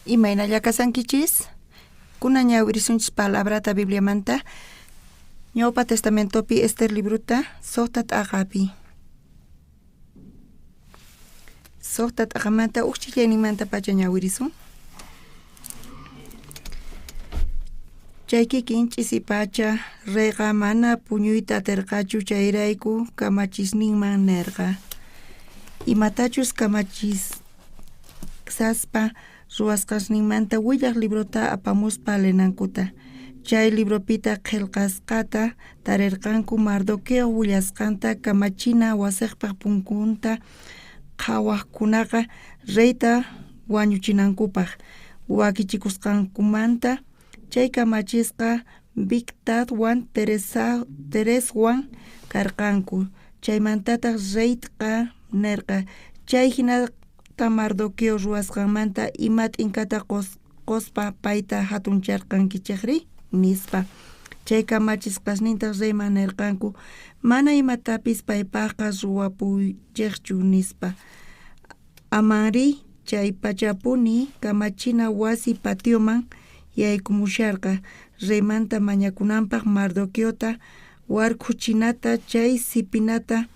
Imaynalla kasankichis? Kunan ñawirisunchis palabrata Bibliamanta. Ñawpa Testamentopi Ester libruta suqta t'aqapi. Suqta t'aqamanta uj ch'illayninmanta pacha ñawirisun. Chay kikin ch'isi pacha reyqa mana puñuyta aterqachu chayrayku kamachisninman nerqa. Imatachus kamachisaspa ruwasqasninmanta willaj librota apamuspa leenankuta. Chay libropita qhelqasqata tarerqanku Mardoqueo willasqanta kamachina wasiqpaq punkunta qhawajkunaqa reyta wañuchinankupaq wakichikusqankumanta. Chay kamachisqa Bigtanwan Tereswan karqanku. Chaymantataq reyqa nerqa chay hinata Mardoqueo ruwasqanmanta ima t'inkata qospa payta hatuncharqankichikri nispa. Chay kamachisqasnintaq reyman nerqanku mana imatapis paypaqqa ruwapuychikchu nispa. Amanri chay pachapuni kamachina wasi patioman yaykumusharqa reymanta mañakunanpaq Mardoqueota warkhuchinata chay sipinata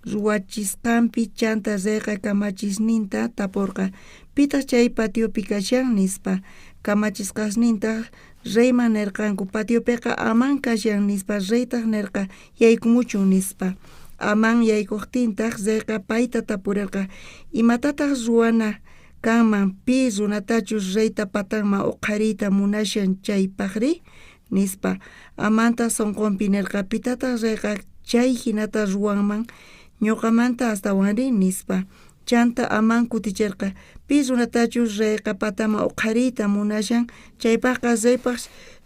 ruwachisqanpi. Chanta reyqa kamachisninta taporqa pitaq chay patiopi kashan nispa. Kamachisqasnintaq reyman nerqanku patiopiqa Amán kashan nispa. Reytaq nerqa yaykumuchun nispa. Amán yaykuqtintaq reyqa payta tapurerqa imatataq ruwana kanman pi runatachus reyta patanman uqhariyta munashan chaypaqri nispa. Amantaq sunqunpi nerqa pitataq reyqa chay hinata ruwanman ñuqamanta astawanri nispa. Chanta Amán kuticherqa pi runatachus reyqa pataman uqhariyta munashan chaypaqqa reypaq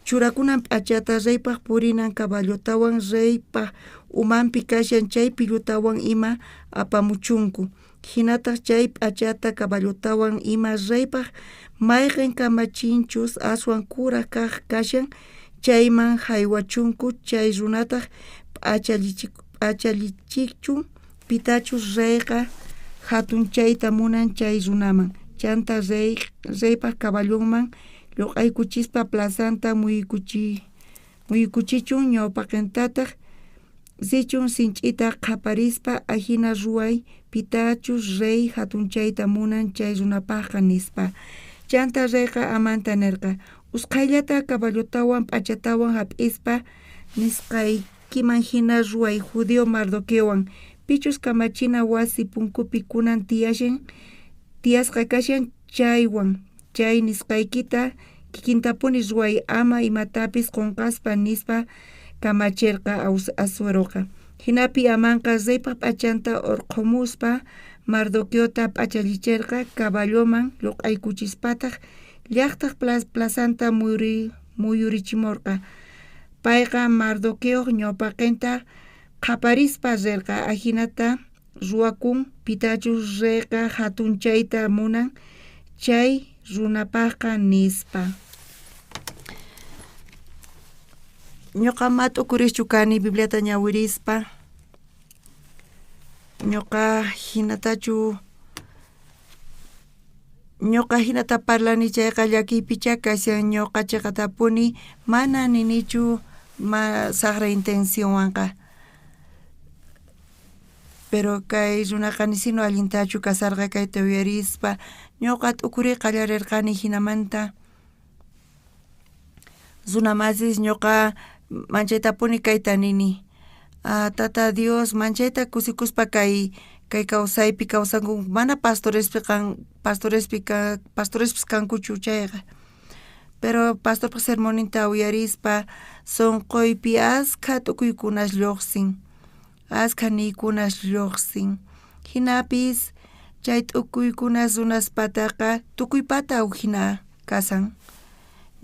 churakunan p'achata reypaq purinan caballotawan reypaq umanpi kashan chay pillutawan ima apamuchunku. Hinataq chay p'achata caballotawan ima reypaq mayqin kamachinchus aswan kuraj kaq kashan chayman haywachunku. Chay runataq p'achallichichun pitachus reyqa hatunchayta munan chay runaman. Chanta reypaq caballonman lluq'aykuchispa plazanta muyuykuchichun, ñawpaqentataj richun sinch'ita qhaparispa, ajina ruway pitachus rey jatunchayta munan chay runapajqa, nispa. Chanta reyqa Amanta nerqa: Usqhayllata caballotawan p'achatawan jap'ispa nisqaykiman jina ruway judío Mardoqueowan, pichus kamachina wasi punkupi kunan tiyasqa kashan chaywan. Chay nisqaykita kikintapuni ruway, ama imatapis qonqaspa, nispa kamacherqa Asueroqa. Jinapi Amanqa reypaj p'achanta orqhomuspa Mardoqueota p'achallicherqa, caballoman lloq'aykuchispataj llajtaj plazanta muyurichimorqa. Payqa Mardoqueoj ñawpaqenta qhaparispa rerqa: Ajinata ruwakun pitachus reyqa jatunchayta munan chay runapajqa, nispa. Ñoqa ma t'ukurischu kani Bibliata ñawirispa. Ñoqa jinata parlani chayqa llakiypichá kashan. Ñoqa cheqatapuni mana ninichu ma sajra intencionwanqa. Pero kay runaqa nisinu allintachu kasarqa kayta uyarispa. Ñoqa t'ukuriy qallarerqani jinamanta. Runa masis ñoqa manchaytapuni kayta nini. Tata Dios manchayta kusikuspa kay kawsaypi kawsanku, mana pastorespis kankuchu chayqa. Pero pastorpa sermoninta uyarispa sonqoypi askha t'ukuykunas llojsin, askha niykunas llojsin. Jinapis chay t'ukuykunas runaspataqa tukuypata ujina kasan.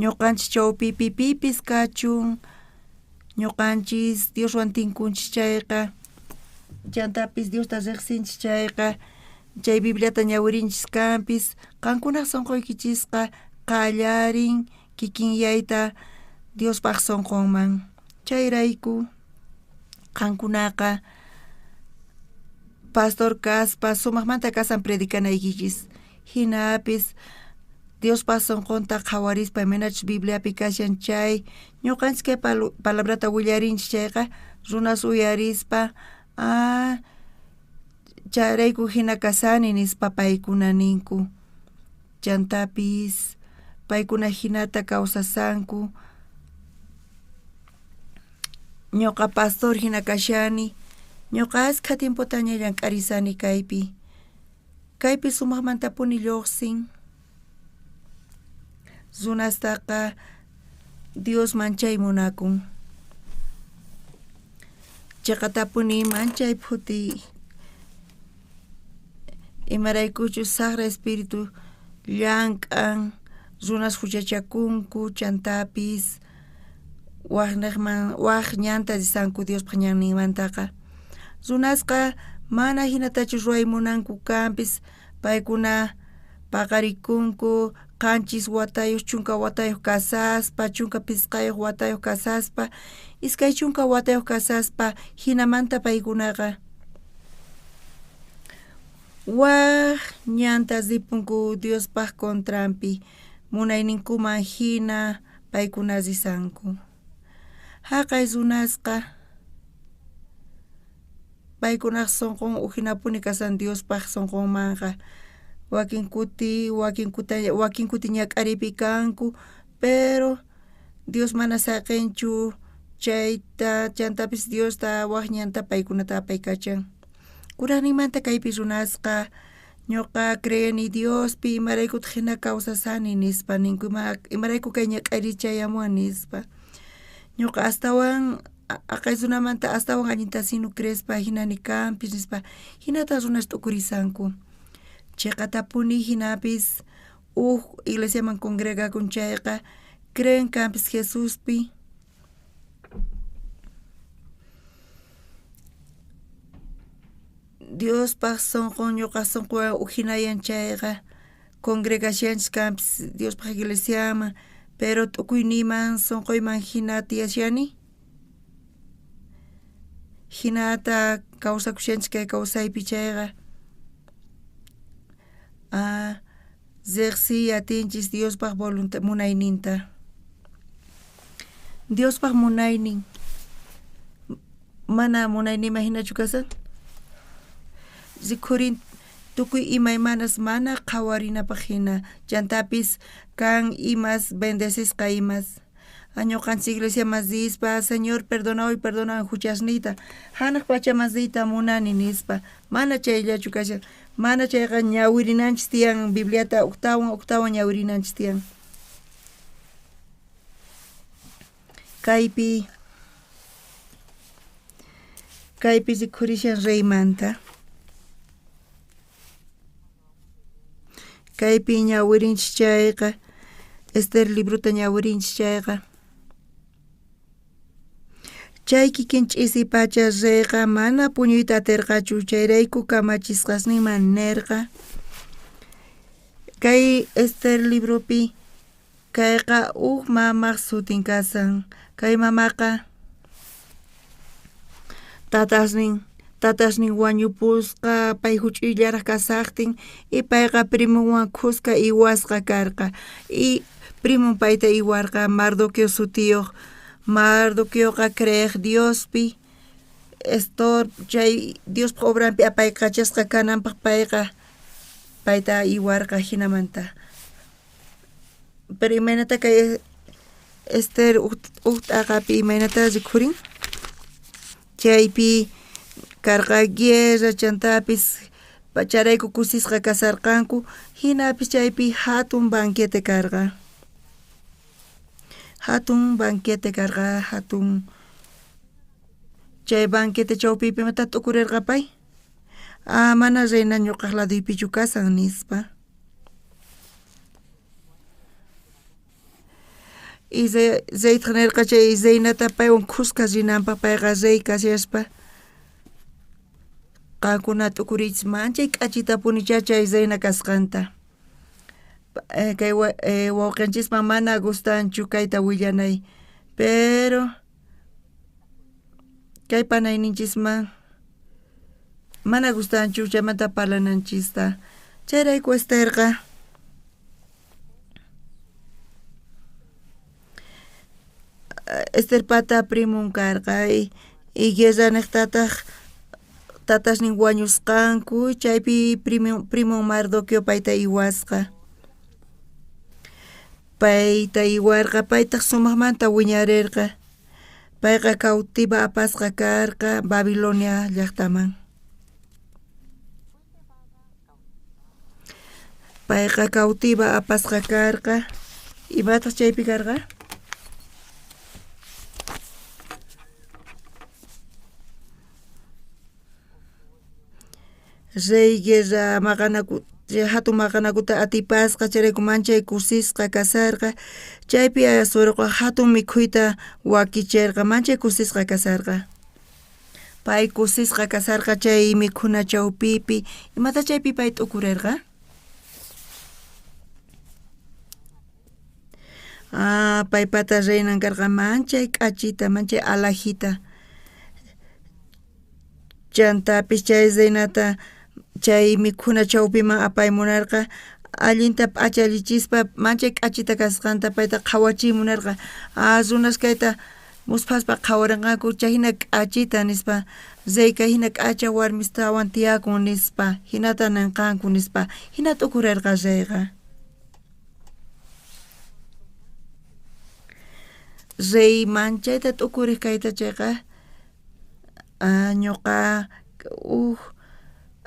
Ñoqanchis chawpipi pipis kachun, ñoqanchis Dioswan tinkunchis chayqa, chantapis Diosta riqsinchis chayqa, chay Bibliata ñawirinchis kanpis, qankunaj sonqoykichisqa qallarin kikinyayta Diospaj sonqonman. Chayrayku qankunaqa pastor kaspa sumajmanta kasan predicanaykichis. Jinapis Diospaj sonqonta qhawarispa imaynachus Bibliapi kashan chay, ñoqanchis kay palabrata willarinchis chayqa, runas uyarispa chayrayku jina kasani nispa paykuna ninku. Chantapis paykuna jinata kawsasanku. Ñoqa pastor jina kashani, ñoqa askha tiempotaña llank'arisani kaypi. Kaypi sumajmantapuni llojsin. Runastaqa Dios manchay munakun. Cheqatapuni manchay phutiy. Imaraykuchus sajra espíritu llank'an, runas juchachakunku, chantapis waj ñanta risanku Diospaj ñanninmantaqa. Runasqa mana jinatachu ruway munanku kanpis, paykuna paqarikunku 7 watayoj, 10 watayoj kasaspa, 15 watayoj kasaspa, 20 watayoj kasaspa, jinamanta paykunaqa waj ñanta ripunku Diospaj contranpi, munayninkuman jina paykuna risanku. Jaqay runasqa paykunaj sonqon ujinapuni kasan Diospaj sonqonmanqa. Wakin kuti ñak'aripi kanku, pero Dios mana saqenchu chayta, chantapis Diosta waj ñanta paykunata apaykachan. Kurajninmanta kaypi runasqa ñoqa creeni Diospi, imaraykutaq jina kawsasani nispa ninku, imarayku kay ñak'ariy chayamuwan nispa. Ñoqa astawan aqay runamanta astawan allinta sinu creespa jinani kanpis nispa, jinata runas t'ukurisanku. Cheqatapuni jinapis uj iglesiaman congregakun chayqa creen kanpis Jesuspi. Diospaj sonqon ñoqaj sonqowan ujinayan chayqa congregashanchis kanpis Diospaj iglesiaman, pero t'ukuyniyman sonqoyman jina tiyashani. Jinata kawsakushanchis kay kawsaypi chayqa riqsiy atinchis Diospaj munayninta. Diospaj munaynin mana munayniyman jinachu kashan? Rikhurin tukuy imaymanas mana qhawarinapaj jina, chantapis kan imas bendecisqa imas. Ñoqanchis iglesiaman rispa, Señor perdonaway, perdonaway juchasniyta, janaj pachaman riyta munani nispa, mana chayllachu kashan, mana chayqa ñawirinanchis tiyan Bibliata ujtawan ujtawan ñawirinanchis tiyan. Kaypi kaypi rikhurishan reymanta. Kaypi ñawirinchis chayqa, Ester librota ñawirinchis chayqa. Chay kikin ch'isi pacha reyqa mana puñuyta aterqachu, chayrayku kamachisqasninman nerqa. Kay Ester libropi kayqa uj mamaj sutin kasan. Kay mamaqa tatasnin tatasnin wañupusqa pay juch'uyllaraj kasajtin y payqa primonwan khuska iwasqa karqa y primon payta iwarqa Mardoqueo sutiyoj. Mardoqueoqa creej Diospi, Estor chay Diospaj obranpi apaykachasqa kananpaj payqa payta iwarqa jinamanta. Pero imaynata kay Ester uj t'aqapi imaynata rikhurin? Chaypi karqa guerra chantapis chayrayku kusisqa kasarqanku, jinapis chaypi jatun banquete karqa. Jatun banquete karqa, jatun chay banquete chawpipi imata t'ukurerqa pay? Ah, mana reina ñuqaj ladoypichu kasan nispa. Y reytaj nerqa chay reinata paywan khuska rinanpaj, payqa rey kashaspa. Qankuna t'ukuriychis manchay k'achitapunichá chay reina kasqanta. Kay wawqenchisman mana gustanchu kayta willanay, pero kay panayninchisman mana gustanchu chaymanta parlananchista. Chayrayku Esterqa Esterpata primon karqa y guerra nejtataj tatasnin wañusqanku chaypi primon Mardoqueo payta iwasqa. Payta iwarqa, paytaj sumajmanta wiñarerqa. Payqa cautiva apasqa karqa Babilonia llajtaman. Payqa cautiva apasqa karqa. Imataj chaypi karqa? Rey guerra maqanaku jatun maqanakuta atipasqa, chayrayku manchay kusisqa kasarqa. Chaypi Asueroqa jatun mikhuyta wakicherqa, manchay kusisqa kasarqa. Pay kusisqa kasarqa chay mikhuna chawpipi. Imata chaypi pay t'ukurerqa? Ah, paypata reinan karqa manchay k'achita, manchay alajita. Chantapis chay reinata chay mikhuna chawpiman apay munarqa, allinta p'achallichispa manchay k'achita kasqanta payta qhawachiy munarqa. Ah, runas kayta musphaspa qhawarenqanku chay jina k'achita nispa, rey kay jina k'acha warmistawan tiyakun nispa, jinata nenqanku nispa, jina t'ukurerqa reyqa. Rey manchayta t'ukurej kayta chayqa, ñuqa uj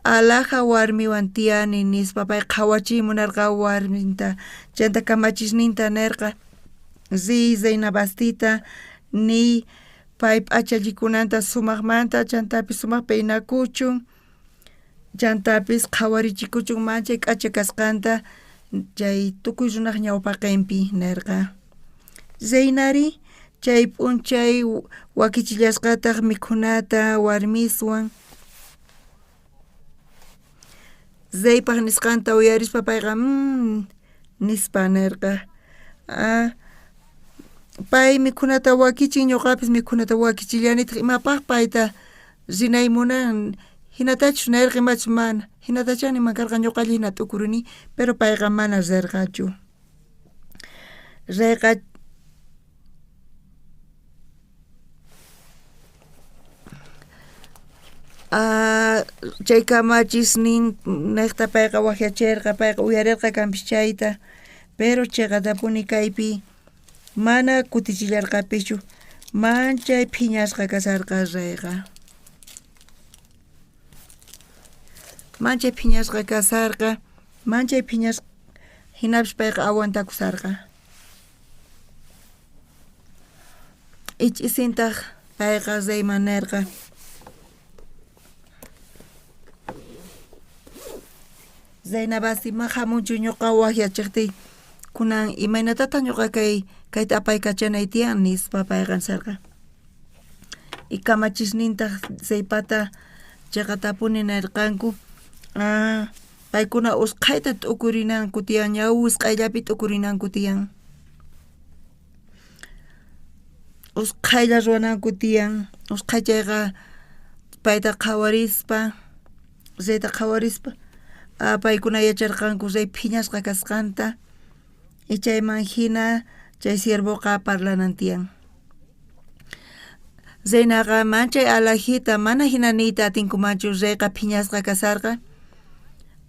alhaja warmiwan tiyani nispa pay qhawachiy munarqa warminta, chanta kamachisninta nerqa riy reina Vastita niy pay p'achallikunanta sumajmanta chantapis sumaj peinakuchun, chantapis qhawarichikuchun manchay k'acha kasqanta chay tukuy runaj ñawpaqenpi nerqa. Reinari chay p'unchay wakichillasqataj mikhunata warmiswan. Reypaj nisqanta uyarispa payqa nispa nerqa. Pay mikhunata wakichin, ñoqapis mikhunata wakichillanitaj, imapaj payta rinay munan, jinatachus nerqa imachus mana, jinatachá niman karqa ñoqalla jina t'ukurini, pero payqa mana rerqachu. Reyqa Chay kamachisnin nejta payqa wajyacherqa, payqa uyarerqa kanpis chayta, pero cheqatapuni kaypi mana kutichillarqapischu, manchay phiñasqa kasharqa reyqa. Manchay phiñasqa kasharqa, manchay phiñasqa jinapis payqa aguantakusharqa. Ich'isintaj payqa reyman nerqa. Reina Vasti ma jamunchu ñoqa wajyachejtiy, kunan imaynatataj ñoqa kay kayta apaykachanay tiyan nispa payqa nisharqa. Y kamachisnintaj reypata cheqatapuni nerqanku, paykuna usqhayta t'ukurinanku tiyan, ña wisq'ayllapi t'ukurinanku tiyan. Usqhaylla ruwananku tiyan, usqhay chayqa payta qhawarispa, reyta qhawarispa, paykuna yacharqanku rey phiñasqa kasqanta y chayman jina chay siervoqa parlanan tiyan. Reinaqa manchay alajita mana jina niyta atinkumanchu reyqa phiñasqa kasharqa.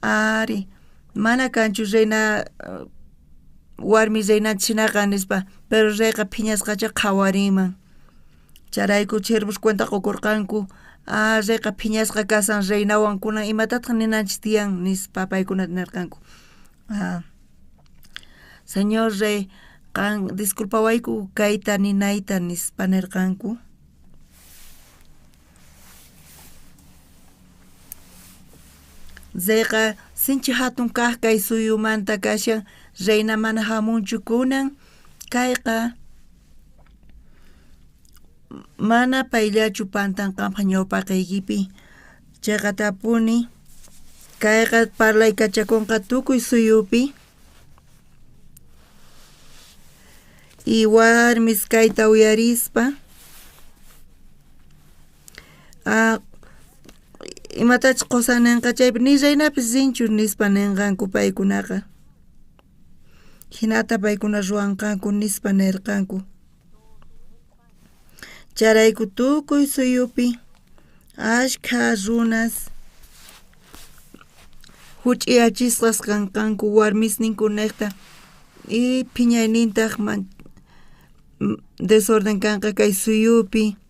Ari, mana kanchu reina warmi reinanchis jinaqa nispa, pero reyqa phiñasqachá qhawarinman. Chayrayku siervos cuenta qokorqanku, ah, reyqa phiñasqa kashan reinawan kunan imatataj ninanchis tiyan nispa paykuna nerqanku. Ah, señor rey, qan disculpawayku kayta ninayta nispa nerqanku. Reyqa sinchi jatun kaj kay suyumanta kashan, reina mana jamunchu kunan, kayqa mana payllachu pantan qanpaj ñawpaqeykipi, cheqatapuni kayqa parlaykachakonqa tukuy suyupi y warmis kayta uyarispa imatachus qosan nenqa chaypi ni reinapis rinchu nispa nenqanku paykunaqa. Jinata paykuna ruwanqanku nispa nerqanku. Chayrayku tukuy suyupi ashkha runas juch'uyachisqas kanqanku warmisninku nejta y phiñaynintaj desorden kanqa kay suyupi.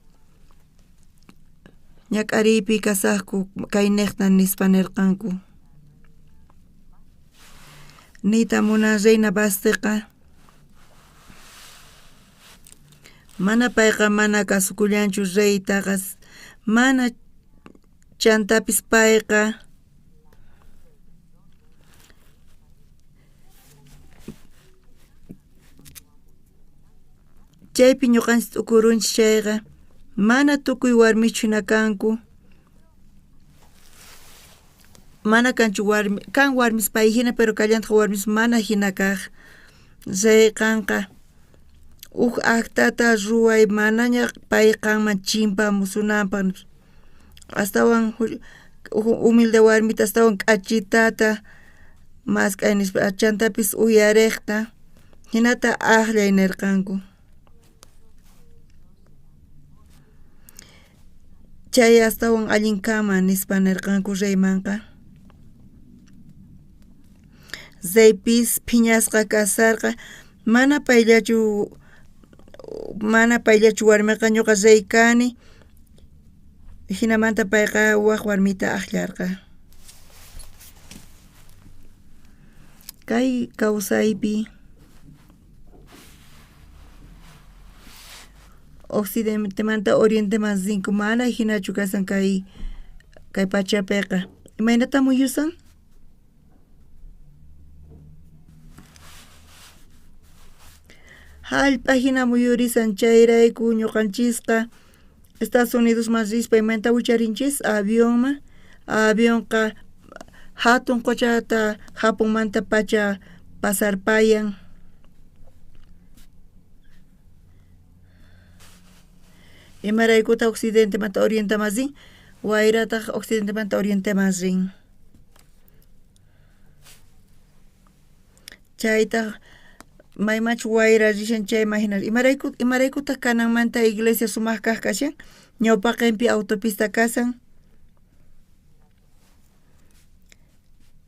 Ñak'ariypi kasajku kaynejta nispa nerqanku. Niyta munan reina Vastiqa mana payqa mana kasukullanchu reytaqa mana chantapis payqa Chaypi ñoqanchis t'ukurunchis chayqa mana tukuy warmichu hina kanku. Mana kanchu warmi, kan warmis pay hina pero kallantaq warmis mana hina kaq. Rey qanqa uj actata ruway manaña pay qanman chimpamusunanpaq astawan uj humilde warmita astawan k'achitata mask'ay nispa chantapis uyarejta. Jinata ajllay nerqanku. Chay astawan allin kanman nispa nerqanku reymanqa. Reypis phiñasqa kasharqa, mana payllachu mana payllachu warmeqa ñoqa rey kani. Jinamanta payqa waj warmita ajllarqa. Kay kawsaypi occidentemanta orienteman rinku mana jinachu kashan kay kay pachapeqa. Imaynatá muyusan? Jallp'a jina muyurisan chayrayku ñuqanchisqa Estados Unidosman rispa imaynatá wicharinchis avionman, avionqa jatun qochata Japonmantapacha pasarpayan. Imaraykutaq occidentemanta orienteman rin? Wayrataq occidentemanta orienteman rin. Chaytaj maymanchus wayra rishan chayman jina. Imarayku imaraykutaq kananmanta iglesia sumaj kaj kashan? Ñawpaqenpi autopista kashan.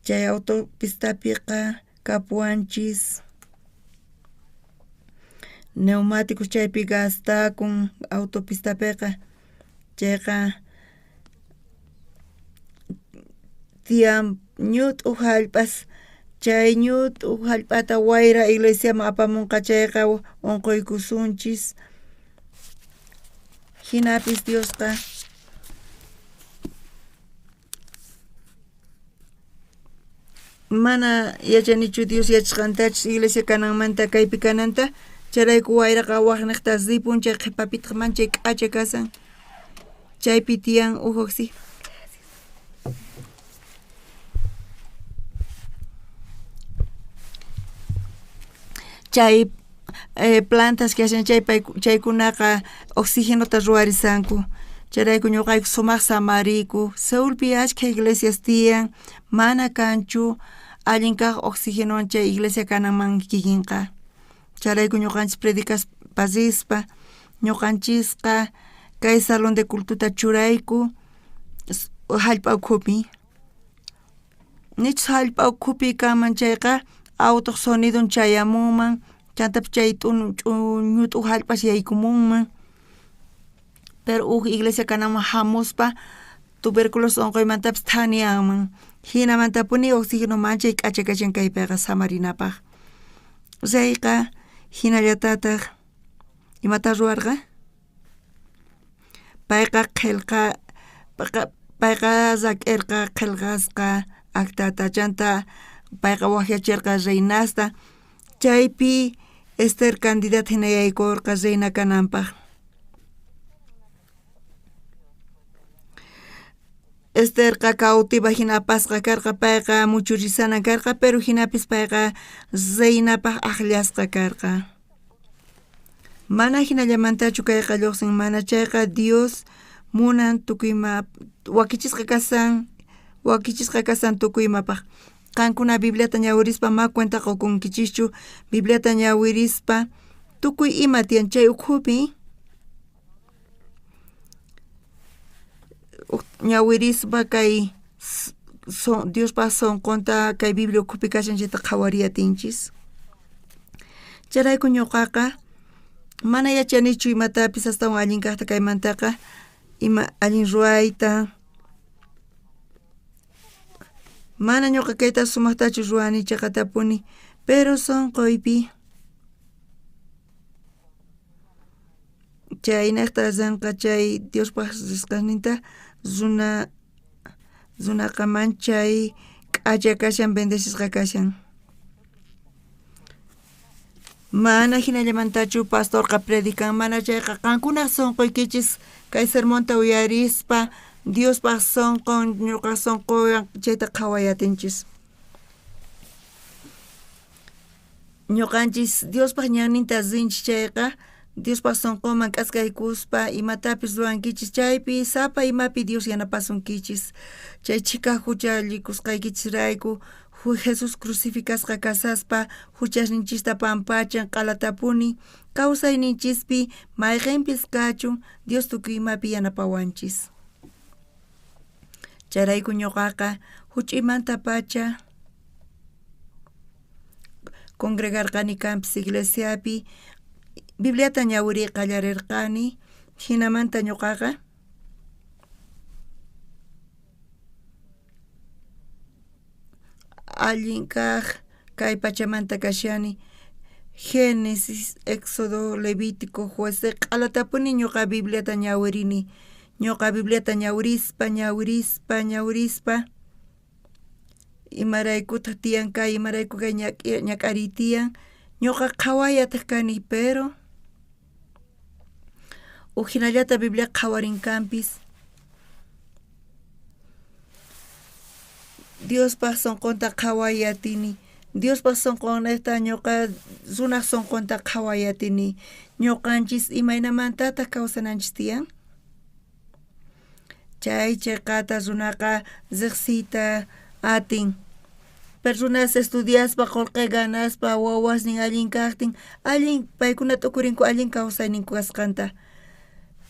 Chay autopistapiqa kapuwanchis neumáticos chaypi gastakun autopistapiqa chayqa tiyan ñut'u jallp'as chay ñut'u jallp'ata wayra iglesiaman apamunqa chayqa unquykusunchis jinapis Diosqa mana yachanichu Dios yachasqantachus iglesia kananmanta kaypi kananta chayrayku wayraqa wajnejta ripun chay qhepapitaj manchay k'acha kashan chaypi tiyan uj chay plantas kashan chay chaykunaqa oxigenota ruwarisanku chayrayku ñoqayku sumaj samariyku Seulpi ashkha iglesias tiyan mana kanchu allin kaj oxigenowan chay iglesia kananman kikinqa chayrayku ñoqanchis predicaspa rispa ñoqanchisqa kay salón de cultota churayku jallp'a ukhupi Nichus jallp'a ukhupi kanman chayqa autoj sonidon chayamunman chantapis chay ñut'u jallp'as yaykumunman pero uj iglesia kanaman jamuspa tuberculosis onqoymantapis thaniyanman jinamantapuni oxigeno manchay k'acha kashan kaypeqa samarinapaj reyqa jinallatataj imatá ruwarqa Payqa qhelqa payqa rak'erqa qhelqasqa actata chanta payqa wajyacherqa reinasta chaypi Ester candidata jina yaykorqa reina kananpaj. Esterqa cautiva jina apasqa karqa payqa muchurisanan karqa pero jinapis payqa reinapaj ajllasqa karqa. Mana jinallamantachu kayqa llojsin, mana chayqa Dios munan tukuy ima wakichisqa kashan, wakichisqa kashan tukuy imapaj. Qankuna Bibliata ñawirispa ma cuenta qokunkichischu, Bibliata ñawirispa tukuy ima tiyan chay ukhupi ñawirispa kay Diospa sonqonta kay Biblia ukhupi kashan chayta qhawariy atinchis. Chayrayku ñoqaqa mana yachanichu imatapis astawan allin kajta kaymantaqa ima allin ruwayta mana ñoqa kayta sumajtachu ruwani cheqatapuni pero sonqoypi Chaynejta renqa chay Diospaj risqasninta runa runaqa manchay k'acha kashan bendecisqa kashan. Mana jinallamantachu pastorqa predican, mana chayqa qankunaj sonqoykichis kay sermonta uyarispa Diospaj sonqon ñoqaj sonqoywan chayta qhaway atinchis. Ñoqanchis Diospaj ñanninta rinchis chayqa, Diospaj sonqonman k'askaykuspa imatapis ruwankichis chaypi sapa imapi Dios yanapasunkichis. Chay chhika juchallikusqaykichisrayku Jesús crucificasqa kashaspa juchasninchista pampachan q'alatapuni kawsayninchispi mayqenpis kachun Dios tukuy imapi yanapawanchis. Chayrayku ñoqaqa juch'uymantapacha congregarqani kanpis iglesiapi, Bibliata ñawiriy qallarerqani, jinamanta ñoqaqa allin kaj kay pachamanta kashani Génesis, Éxodo, Levítico, Jueces q'alatapuni ñoqa Bibliata ñawirini. Ñoqa Bibliata ñawirispa, ñawirispa, ñawirispa imaraykutaj tiyan kay, imarayku kay ñak'ariy tiyan, ñoqa qhawayataj kani, pero uj jinallata Biblia qhawarinkanpis. Diospaj sonqonta qhaway atini, Diospaj sonqonnejta ñoqa runaj sonqonta qhaway atini. Ñoqanchis imaynamantataj kawsananchis tiyan? Chay cheqata runaqa rejsiyta atin. Personas estudiaspa qolqe ganaspa wawasnin allin kajtin, allin paykuna t'ukurinku allin kawsayninku kasqanta.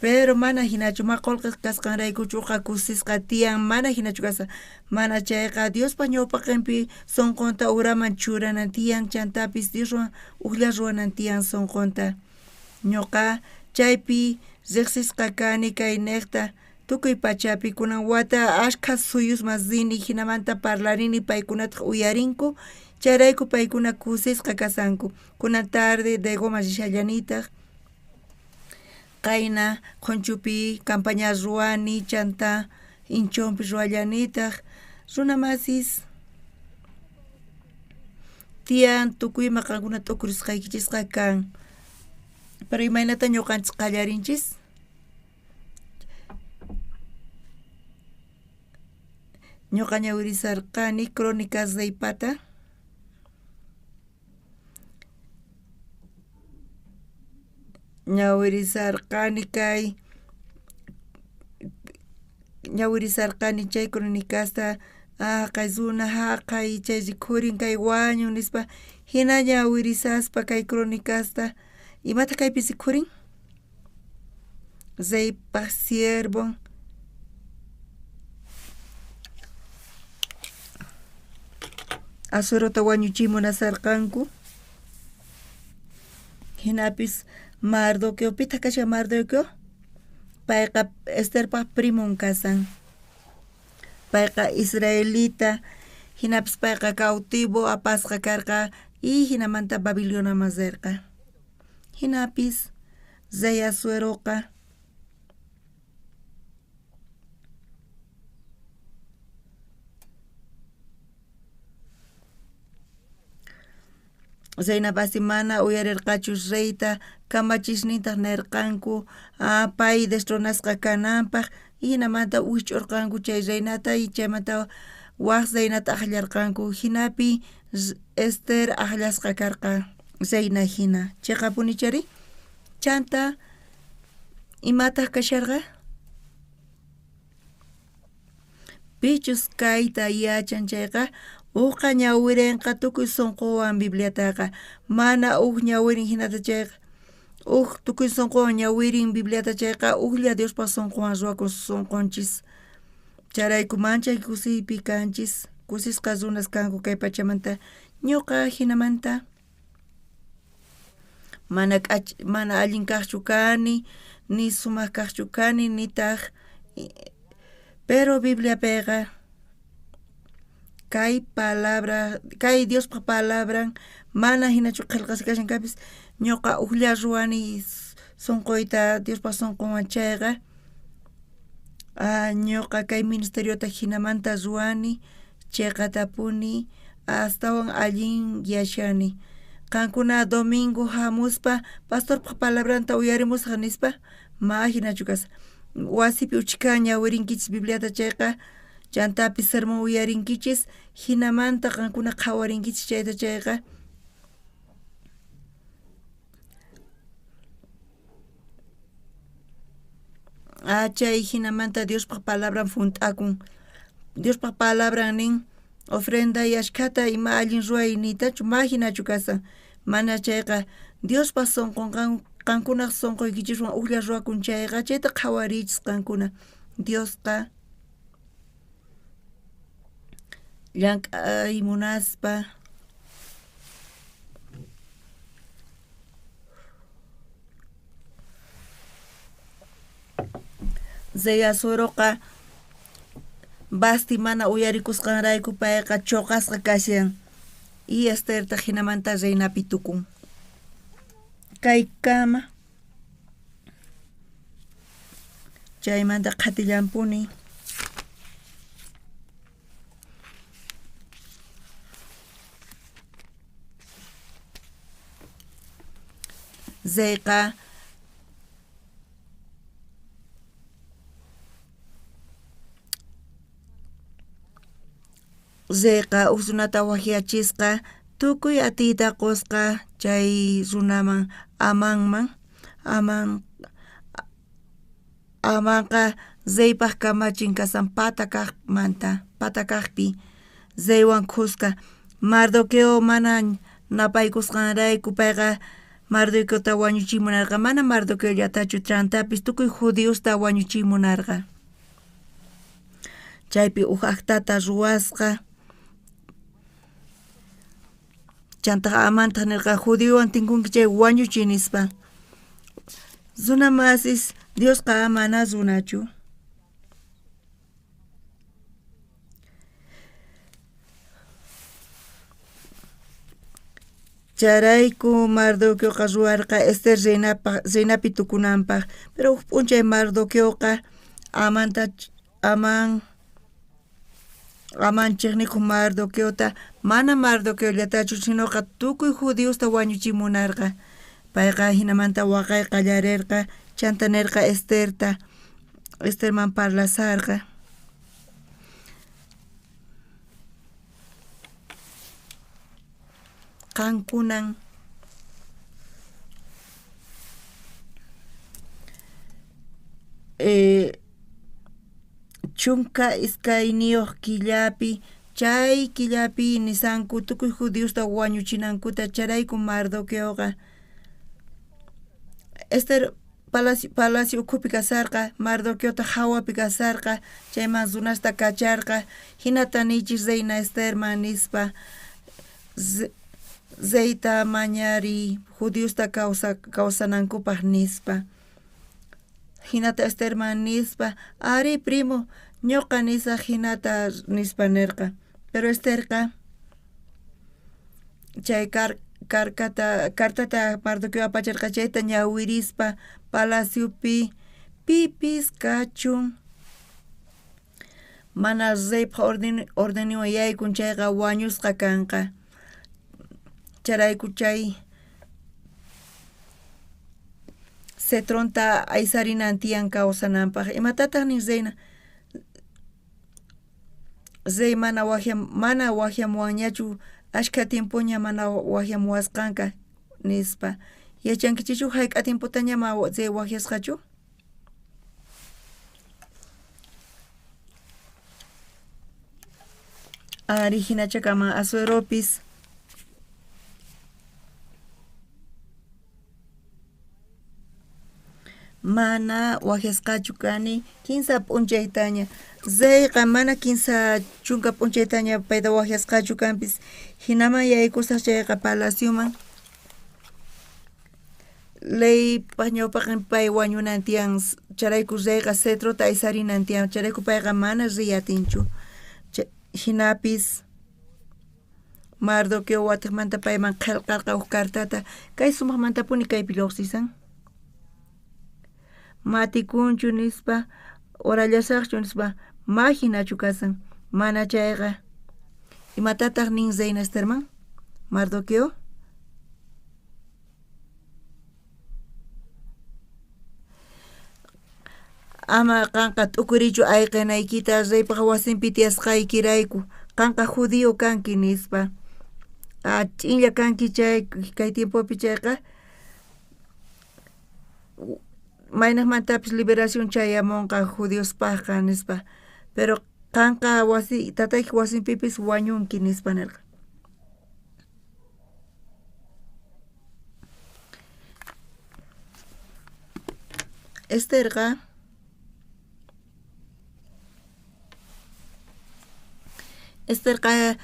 Pero mana hinachu ma qolqe kasqanraykuchu uqa kusisqa tiyan, mana hinachu kasqa. Mana chayqa Diospa ñawpaqenpi sonqonta uraman churanan tiyan, chantapis Dioswan ujlla ruwanan tiyan sonqonta. Ñoqa chaypi riqsisqa kani kay neqta tukuy pachapi kunan wata ashkha suyusman rini hinamanta parlarini paykunataq uyarinku chayrayku paykuna kusisqa kasanku. Kunan tarde Degoman rishallanitaq qayna qhonchupi campaña ruwani chanta Inchonpi ruwallanitaq runa masis tiyan tukuyma qankuna t'ukurisqaykichisqa kan. Pero imaynata ñuqanchis qallarinchis? Ñuqa ñawirisarqani Crónicas reypata. Ñawirisarqani kay ñawirisarqani chay cronicasta haqay runa haqay chay rikhurin kay wañun nispa hina ñawirisaspa kay cronicasta imataq kaypi rikhurin reypaq siervon Asuerota wañuchiy munasarqanku hinapis Mardoqueo pitaq kashan Mardoqueo payqa Esterpaq primon kasan payqa israelita hinapis payqa cautivo apasqa karqa y hinamanta Babiloniaman rirqa hinapis rey Asueroqa Reina Vasti mana uyarirqachu reyta kamachisnintaq nerqanku pay destronasqa kananpaq hinamanta wikch'urqanku chay reinata y chaymanta waj reinata akllarqanku hinapi Ester akllasqa karqa reina hina cheqapunichari chanta imataq kasharqa Pichus kayta yachan chayqa uqa ñawirenqa tukuy sonqowan Bibliataqa mana uj ñawirin jinata chayqa uj tukuy sonqowan ñawirin Bibliata chayqa ujlla Diospa sonqowan ruwakun sonqonchis chayrayku manchay kusiypi kanchis kusisqa runas kanku kay pachamanta ñuqa jinamanta mana k'ach mana allin kaqchu kani ni sumaq kaqchu kani nitaq pero Bibliapiqa kay palabra kay Diospa palabran mana hinachu qillqasqa kashan kapis ñuqa ujlla ruwani sunquyta Diospa sunqunwan chayqa ñuqa kay ministeriota jinamanta ruwani cheqatapuni astawan allin yachani qankuna domingo jamuspa pastorpaj palabranta uyarimusaj nispa ma jinachu kasqa wasipi uchkha ñawirinkichis Bibliata chayqa chantapis sermón uyarinkichis jinamanta qankuna qhawarinkichis chayta chayqa chay jinamanta Diospaj palabran junt'akun Diospaj palabran nin ofrenday ashkhata ima allin ruway niytachu ma jinachu kashan mana chayqa Diospaj sonqon qankunaj sonqoykichiswan ujlla ruwakun chayqa chayta qhawariychis qankuna Diosqa llank'ay munaspa Rey Asueroqa Vasti mana uyarikusqanrayku payqa choqasqa kashan y Estertaq jinamanta reinapi tukun. Kaykama chaymanta qhatillanpuni. Reyqa Reyqa uj runata wajyachisqa tukuy atiyta qosqa chay runaman Amanman Aman Amanqa reypaj kamachin kashan pata kajmanta pata kajpi reywan khuska Mardoqueo mana napaykusqanrayku payqa Mardoqueota wañuchiy munarqa, mana Mardoqueollatachu, chantapis tukuy judiosta wañuchiy munarqa. Chaypi uj actata ruwasqa. Chantaqa Amantaj nerqa, judiowan tinkunki chay wañuchiy nispa. Runa masis, Diosqa mana runachu. Chayrayku Mardoqueoqa ruwarqa Ester reinapaj reinapi tukunanpaj. Pero uj p'unchay Mardoqueoqa Amanta Amán Amán chejnikoj Mardoqueota mana Mardoqueollatachu sinoqa tukuy judiosta wañuchiy munarqa. Payqa jinamanta waqay qallarerqa, chanta nerqa Esterta, Esterman parlasarqa. Qankunan 12 killapi, chay killapi nisanku tukuy judiosta wañuchinankuta, chayrayku Mardoqueoqa Ester palacio, palacio ukhupi kasarqa, Mardoqueota jawapi kasarqa, chayman runasta kacharqa, jinata niychis reina Esterman nispa, reyta mañariy judiosta kawsanankupaj nispa. Jinata Esterman nispa, arí primo, ñoqa nisaj jinata nispa nerqa. Pero Esterqa chay cartata Mardoqueo apacharqa chayta ñawirispa palaciopi pipis kachun mana reypaj ordenninwan yaykun chayqa wañusqa kanqa. Chayrayku chay cetronta aysarinan tiyan kawsananpaj. Imatataj nin reina? Rey mana mana wajyamuwanñachu, ashkha tiempoña mana wajyamuwasqanka, nispa. Yachankichikchu jayk'a tiempotaña rey wajyasqachu? Ari jinacha kaman Asueropis. Mana wajyasqachu kani kinsa p'unchaytaña. Reyqa mana 30 p'unchaytaña payta wajyasqachu kanpis. Jinaman yaykusaj chayqa palacioman. Leypaj ñawpaqen pay wañunan tiyan, chayrayku reyqa cetrota aysarinan tiyan, chayrayku payqa mana riy atinchu. Jinapis Mardoqueo watejmanta payman qhelqarqa uj cartata, kay sumajmantapuni kaypi llojsisan. Matikunchu nispa, orallasajchu nispa, ma jinachu kasan, mana chayqa. Imatataj nin reina Esterman? Mardoqueo? Ama qanqa t'ukurichu ayqenaykita reypaj wasinpi tiyasqaykirayku, qanqa judío kanki nispa. Ch'inlla kanki chay kay tiempopi chayqa maynejmantapis liberación chayamonqa judiospajqa nispa. Pero qanqa wasi tataykej wasinpipis wañunki nispa nerqa. Esterqa Esterqa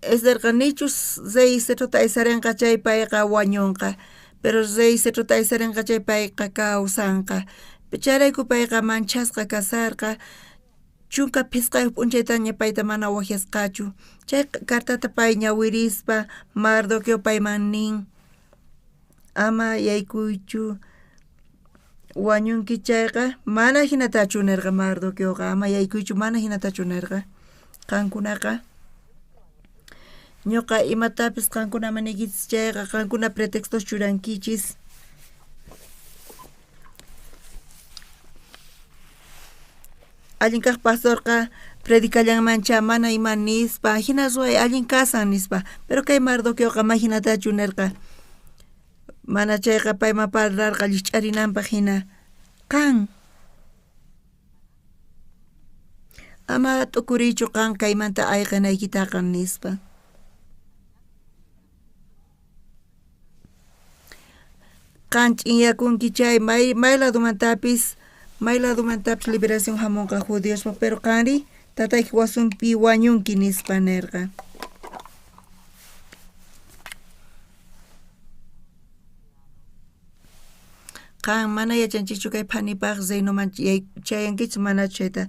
Esterqa nichus rey cetrota aysarenqa chay payqa wañonqa, pero rey cetrota aysarenqa chay payqa kawsanqa. Chayrayku payqa manchasqa kasarqa, 15 p'unchaytaña payta mana wajyasqachu. Chay cartata pay ñawirispa Mardoqueo payman nin, ama yaykuychu, wañunki chayqa, mana jinatachu nerqa Mardoqueoqa, ama yaykuychu, mana jinatachu nerqa. Qankunaqa ñoqa imatapis qankunaman niykichis chayqa qankuna pretextos churankichis. Allin kaj pastorqa predicallanmancha mana ima nispa, jina ruway allin kasan nispa. Pero kay Mardoqueoqa ma jinatachu nerqa. Mana chayqa payman parlarqa llijch'arinanpaj jina. Qan ama t'ukuriychu qan kaymanta ayqenaykitaqa nispa. Qan ch'inyakunki chay may may ladomantapis may ladomantapis liberación jamonqa judiospaj, pero qanrí tatayki wasunpi wañunki, nispa nerqa. Qan mana yachanchikchu kay phanipaj reinoman chayankichu manachu chayta.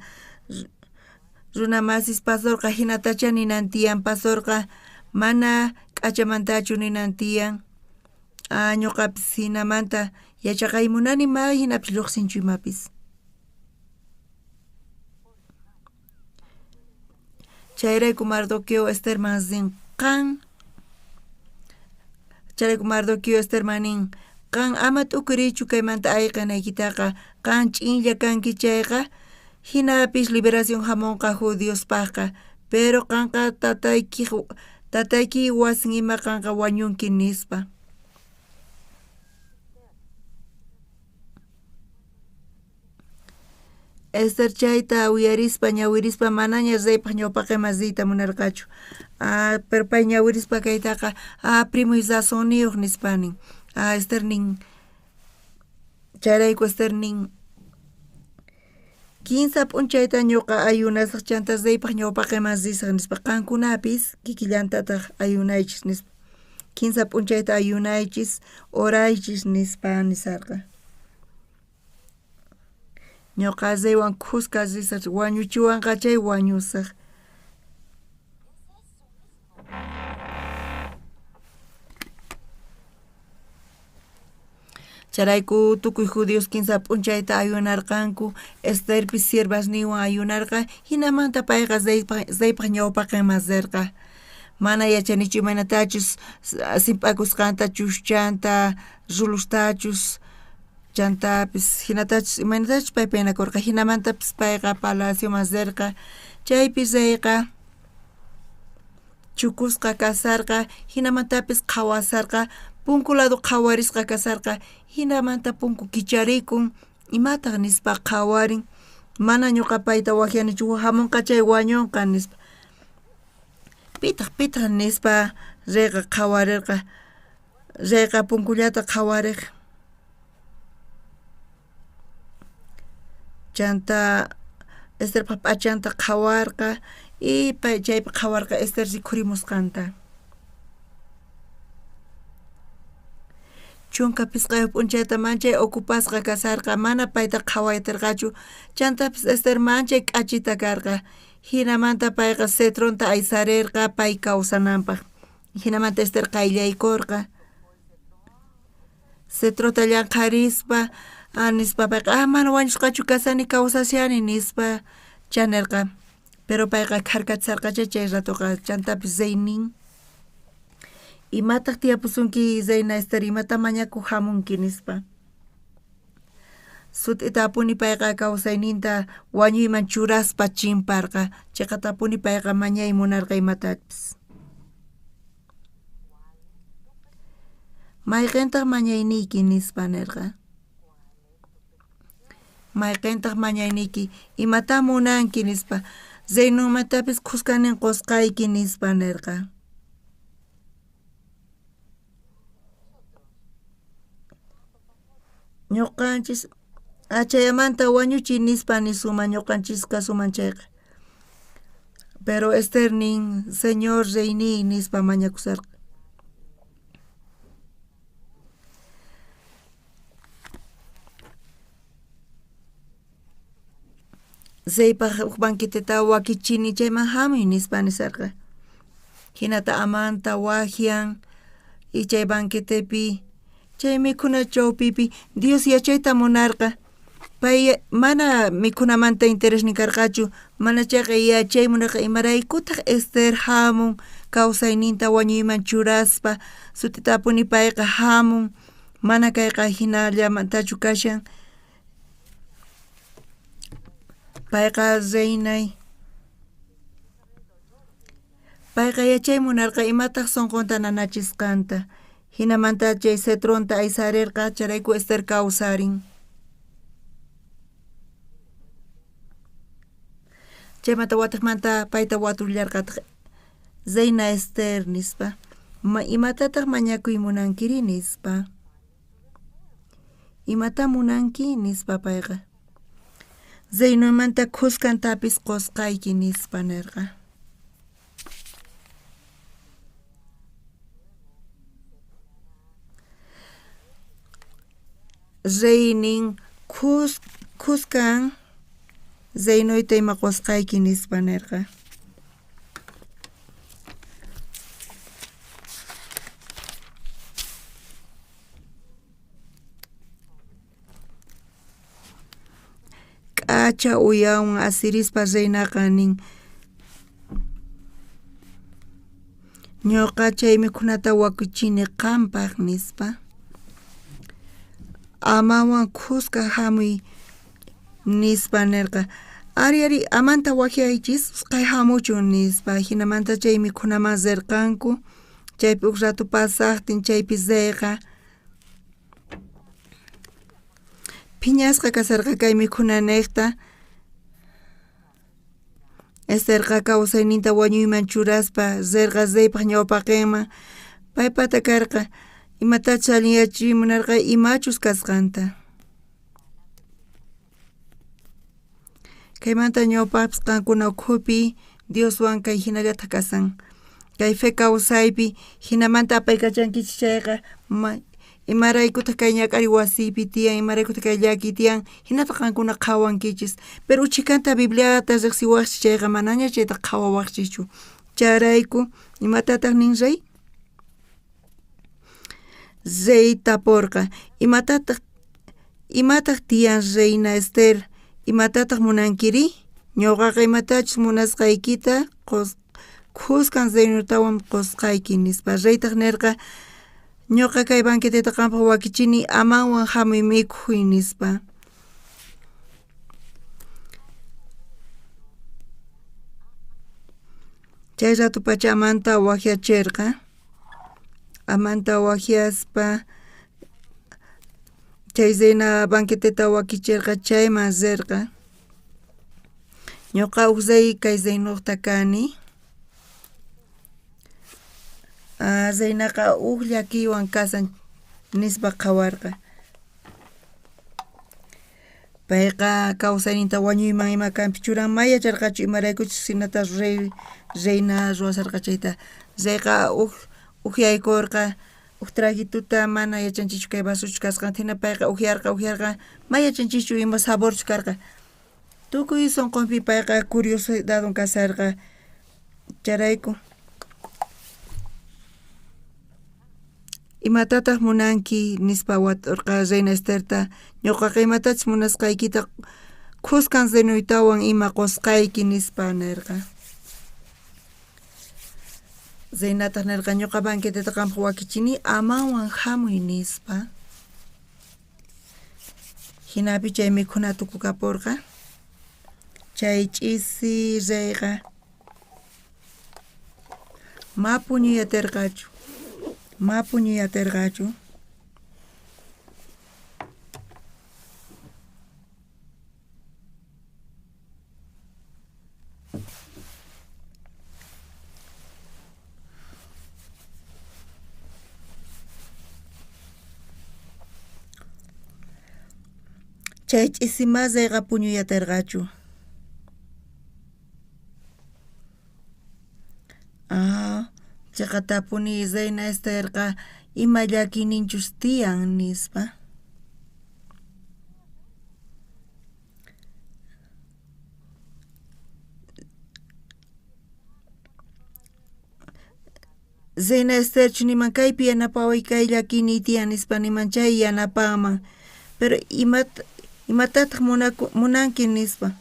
Runa masis pasorqa jinatacha ninan tiyan, pasorqa mana k'achamantachu ninan tiyan. Ah, ñuqapis jinamanta yachaqay munani may jinapis lluqsinchu imapis. Chayrayku Mardoqueo Esterman rin qan Chayrayku Mardoqueo Esterman nin, qan ama t'ukuriychu kaymanta ayqinaykitaqa, qan ch'inlla kanki chayqa, jinapis liberación jamonqa judiospajqa, pero qanqa tatayki tatayki wasin ima qanqa wañunki, nispa. Ester chayta uyarispa ñawirispa manaña reypaj ñawpaqenman riyta munarqachu. Ah, pero pay ñawirispa kaytaqa, ah, primoy razonniyoj, nispa nin. Ah, Ester nin, chayrayku Ester nin, kinsa p'unchayta ñuqa ayunasaj chanta reypaj ñawpaqenman risaj, nispa. Qankunapis kikillantataj ayunaychis, nispa. Kinsa p'unchayta ayunaychis, oraychis, nispa nisarqa. Ñuqa reywan khuska risaj, wañuchiwanqa chay wañusaj. Chayrayku tukuy judíos kinsa p'unchayta ayunarqanku, Esterpis siervasninwan ayunarqa, jinamanta payqa reypaj ñawpaqenman rerqa. Mana yachanichu imaynatachus simp'akusqanta, chuschanta, rulustachus, chantapis jinatachus imaynatachus pay penakorqa, jinamantapis payqa palacioman rerqa. Chaypi reyqa chukusqa kasarqa, jinamantapis qhawasarqa, punku lado qhawarisqa kasarqa, jinamanta punku kicharikun, imataj nispa qhawarin, mana ñuqa payta wajyanichu, jamonqa chay wañonqa, nispa. Pitaj pitaj nispa reyqa qhawarerqa, reyqa punkullata qhawarej. Chanta Esterpa p'achanta qhawarqa y pay chaypi qhawarqa Ester rikhurimusqanta. 15 p'unchayta manchay ocupasqa kasarqa, mana payta qhawayterqachu. Chantapis Ester manchay k'achita karqa. Jinamanta payqa cetronta aysarerqa pay kawsananpaj. Jinamanta Ester qayllaykorqa. Cetrota llanqharispa, ah, nispa payqa, ah, mana wañusqachu kasani, kawsashani, nispa chanerqa. Pero payqa kharkachisarqacha chay ratoqa. Chantapis rey nin, imataj tiyapusunki reina Ester, imata mañakuj jamunki, nispa. Sut'itapuni payqa kawsayninta wañuyman churaspa chimparqa. Cheqatapuni payqa mañay munarqa imatapis. Mayqentaj mañayniyki, nispa nerqa. Mayqentaj mañayniyki, imata munanki, nispa. Reinonmantapis khuskanin qosqayki, nispa nerqa. Ñuqanchis achayamanta wañuchiy nispa nisunman ñuqanchis kasuman chayqa. Pero Ester nin, Señor reyniy, nispa mañakusarqa. Reypaj uj banqueteta wakichini chayman jamuy, nispa nisarqa. Jinata Amanta wajyan y chay banquetepi chay mikhuna chawpipi Dios yachayta munarqa. Pay mana mikhunamanta interesnin karqachu, mana chayqa yachay munarqa imaraykutaq Ester jamun kawsayninta wañuyman churaspa, sut'itapuni payqa jamun, mana kayqa jinallamantachu kashan. Payqa reinay. Payqa yachay munarqa imataj sonqonta nanachisqanta. Jinamanta chay cetronta aysarerqa, chayrayku Ester kawsarin. Chaymanta watejmanta payta watullarqataj, Reina Ester, nispa. Imatataj mañakuy munankiri, nispa. Imatá munanki? nispa payqa. Reinoymanta khuskantapis qosqayki, nispa nerqa. Reynin khuskan reinoyta ima qosqayki, nispa nerqa. K'acha uyawan asirispa reinaqa nin, Ñoqa chay mikhunata wakichini qanpaj, nispa. Amanwan khuska jamuy, nispa nerqa. Ari, ari, Amanta wajyaychis, usqhay jamuchun, nispa. Jinamanta chay mikhunaman rerqanku. Chaypi uj rato pasajtin chaypi reyqa phiñasqa kasharqa kay mikhunanejta. Esterqa kawsayninta wañuyman churaspa rerqa reypaj ñawpaqenman. Paypata karqa imatachus allinyachiy munarqa imachus kasqanta. Kaymanta ñawpajpis qankuna ukhupi Dioswan kay jinallataj kasan. Kay fe kawsaypi jinamanta apaykachankichis chayqa imaraykutaj kay ñak'ariy wasiypi tiyan, imaraykutaj kay llakiy tiyan, jinata qankuna qhawankichis. Pero uchhikanta Bibliata rejsiwajchis chayqa manaña chayta qhawawajchischu. Chayrayku, imatataj nin rey? Rey taporqa, Imatataj imataj tiyan reina Ester? Imatataj munankiri? Ñoqaqa imatachus munasqaykita khuskan reinotawan qosqayki, nispa. Reytaj nerqa, Ñoqa kay banqueteta qanpaj wakichini, Amanwan jamuy mikhuy, nispa. Chay ratopacha Amanta wajyacherqa. Amanta wajyaspa chay reina banqueteta wakicherqa chayman rerqa. Ñoqa uj rey kay reinojta kani. Reinaqa uj llakiywan kasan nispa qhawarqa. Payqa kawsayninta wañuyman ima kanpi churan may yacharqachu imaraykuchus jinata rey reina ruwasharqa chayta. Reyqa uj ujyaykorqa uj traguituta mana yachanchikchu kay vasochus kasqanta jina payqa ujyarqa ujyarqa may yachanchikchu ima saborchus karqa. Tukuy sonqonpi payqa curiosidadwan kasharqa chayrayku. Imatataj munanki? nispa wat'orqa reina Esterta. Ñoqaqa imatachus munasqaykita khuskan reinoytawan ima qosqayki, nispa nerqa. Reinataj nerqa, Ñoqa banqueteta qanpaj wakichini, Amanwan jamuy, nispa. Jinapi chay mikhuna tukukaporqa. Chay ch'isi reyqa ma puñuy aterqachu, ma puñuy aterqachu. Chay ch'isi ma reyqa puñuy aterqachu. Ah, cheqatapuni reina Esterqa ima llakiyninchus tiyan, nispa. Reina Esterchu niman kaypi yanapaway kay llakiyniy tiyan nispa niman chay yanapanman. Pero imatataj munanki nispa.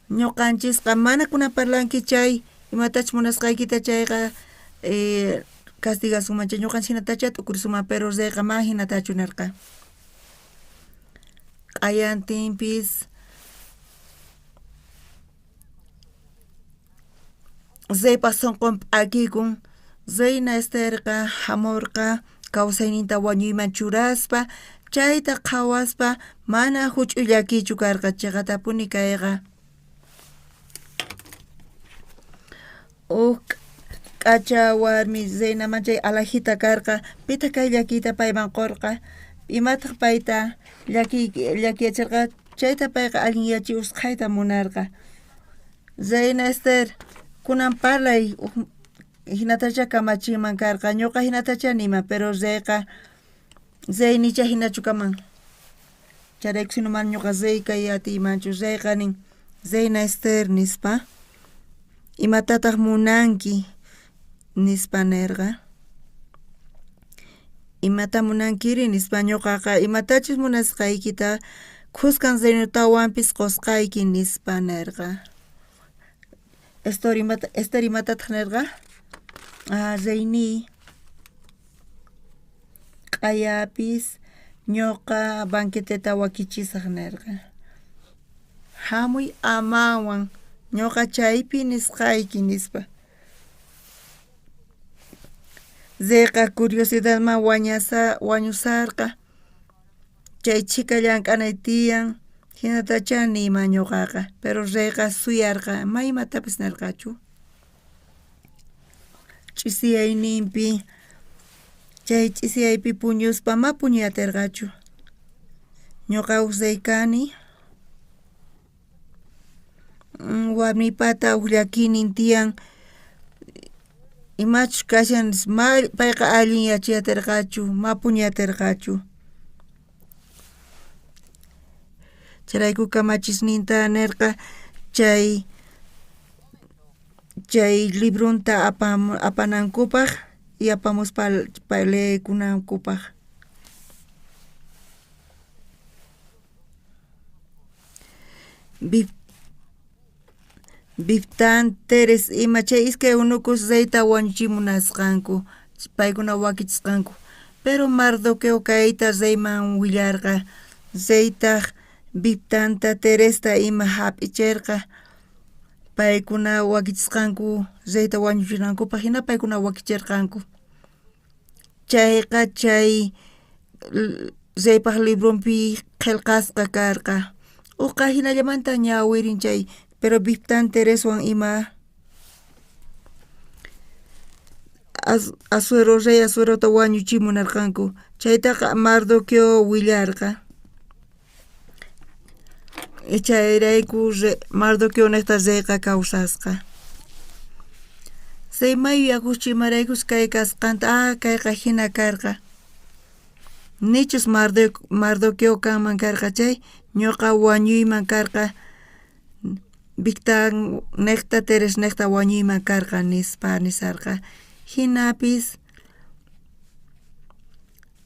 Ñoqanchisqa mana kunan parlanki chay imatachus munasqaykita chayqa castigasunman chay ñoqanchis jinatachá t'ukurisunman pero reyqa mana jinatachu nerqa. Q'ayantinpis reypa sonqon p'akikun. Reina Esterqa jamorqa kawsayninta wañuyman churaspa, chayta qhawaspa mana juch'uy llakiychu karqa, cheqatapuni kayqa. Uj k'acha warmi reinaman chay alajita karqa, pitaj kay llakiyta payman qorqa? Imataj payta llakiyacherqa chayta payqa allinyachiy usqhayta munarqa. Reina Ester, kunan parlay jinatachá kamachinman karqa, ñoqa jinatachá niyman, pero reyqa rey nichá jinachu kaman. Chayrayku sino mana ñoqa rey kay atiymanchu. Reyqa nin, Reina Ester nispa, imatataj munanki nispa nerqa. Imata munankiri nispa, ñoqaqa imatachus munasqaykita khuskan reinotawanpis qosqayki nispa nerqa. Ester imatataj nerqa? Ah, reyniy, q'ayapis ñoqa banqueteta wakichisaj nerqa. Jamuy Amanwan, ñoqa chaypi nisqayki nispa. Reyqa curiosidadman wañusarqa, chay chhika llank'anay tiyan, jinatachá niyman ñoqaqa, pero reyqa suyarqa, ma imatapis nerqachu. Ch'isiyayninpi, chay ch'isiyaypi puñuspa ma puñuy aterqachu. Ñoqa uj rey kani, warmiypata uj llakiynin tiyan, imachus kashan ma payqa allin yachay aterqachu, ma puñuy aterqachu. Chayrayku kamachisninta nerqa chay chay libronta apanankupaj y apamuspa leekunankupaj. Bigtán, Teres ima chay iskay eunucos reyta wañuchimunasqanku, paykuna wakichisqanku. Pero Mardoqueo kayta reyman willarqa, reytaj Bigtanta, Teresta ima jap'icherqa, paykuna wakichisqanku reyta wañuchinankupaj jina paykuna wakicherqanku. Chayqa chay reypaj libronpi qhelqasqa karqa. Uqa jinallamanta ñawirin chay, pero Bigtán, Tereswan ima Asuero rey Asuerota wañuchiy munarqanku. Chaytaqa Mardoqueo willarqa. Chayrayku Mardoqueonejta reyqa kawsasqa. Rey may yuyakuchu imaraykus kay kasqanta, ah kayqa jina karqa. Nichus Mardoqueo kanman karqa chay, ñoqa wañuyman karqa, Bigtannejta Teresnejta wañuyman karqa nispa nisarqa. Jinapis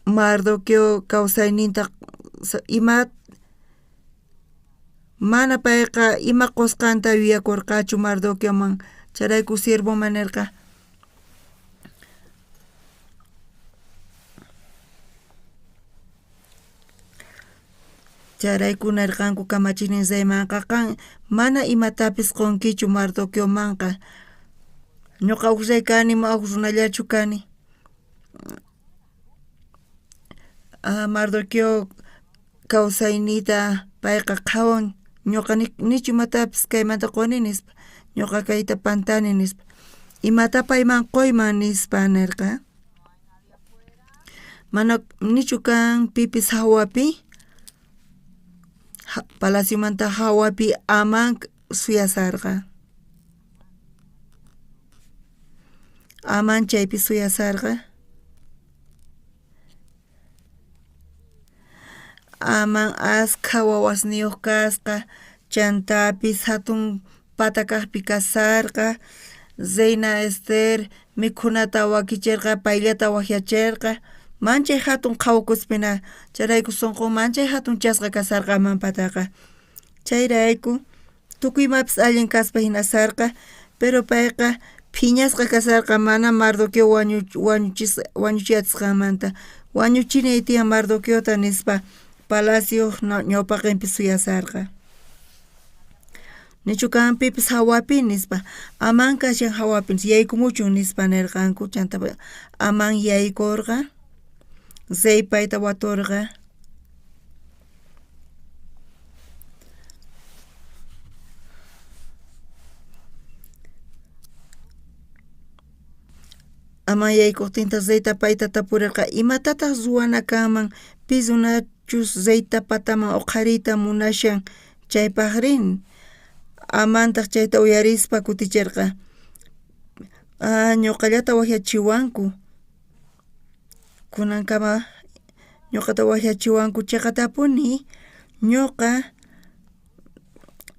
Mardoqueo kawsayninta ima mana payqa ima qosqanta yuyakorqachu Mardoqueoman, chayrayku siervoman nerqa. Chayrayku nerqanku kamachiynin reymanqa, qan mana imatapis qonkichu Mardoqueomanqa. Ñoqa uj rey kani, ma uj runallachu kani. Mardoqueo kawsayniyta payqa qhawan, ñoqa nichu imatapis kaymanta qoni nispa, ñoqa kayta pantani nispa, imata payman qoyman nispa nerqa. Mana nichu kan pipis jawapi, palaciomanta jawapi Amán suyasarqa. Amán chaypi suyasarqa. Amán askha wawasniyoj kasqa, chantapis jatun pata kajpi kasarqa. Reina Ester mikhunata wakicherqa, payllata wajyacherqa. Manchay jatun qhawakuspina, chayrayku sonqon manchay jatunchasqa kasarqa Amanpataqa. Chayrayku tukuy imapis allin kaspa jinasarqa, pero payqa phiñasqa kasarqa mana Mardoqueo wañuchiyatisqanmanta. Wañuchinay tiyan Mardoqueota nispa palacioj ñawpaqenpi suyasarqa. Nichu kan pipis jawapi nispa, Amán kashan jawapi yaykumuchun nispa nerqanku. Chantá Amán yaykorqa, rey payta watorqa. Amán yaykojtintaj reyta payta tapurerqa, Imatataj ruwana kanman? Pi runachus reyta pataman oqhariyta munashan chaypajrí? Amantaj chayta uyarispa kuticherqa, Ñoqallata wajyachiwanku. Kunankama ñoqata wajyachiwanku cheqatapuni ñoqa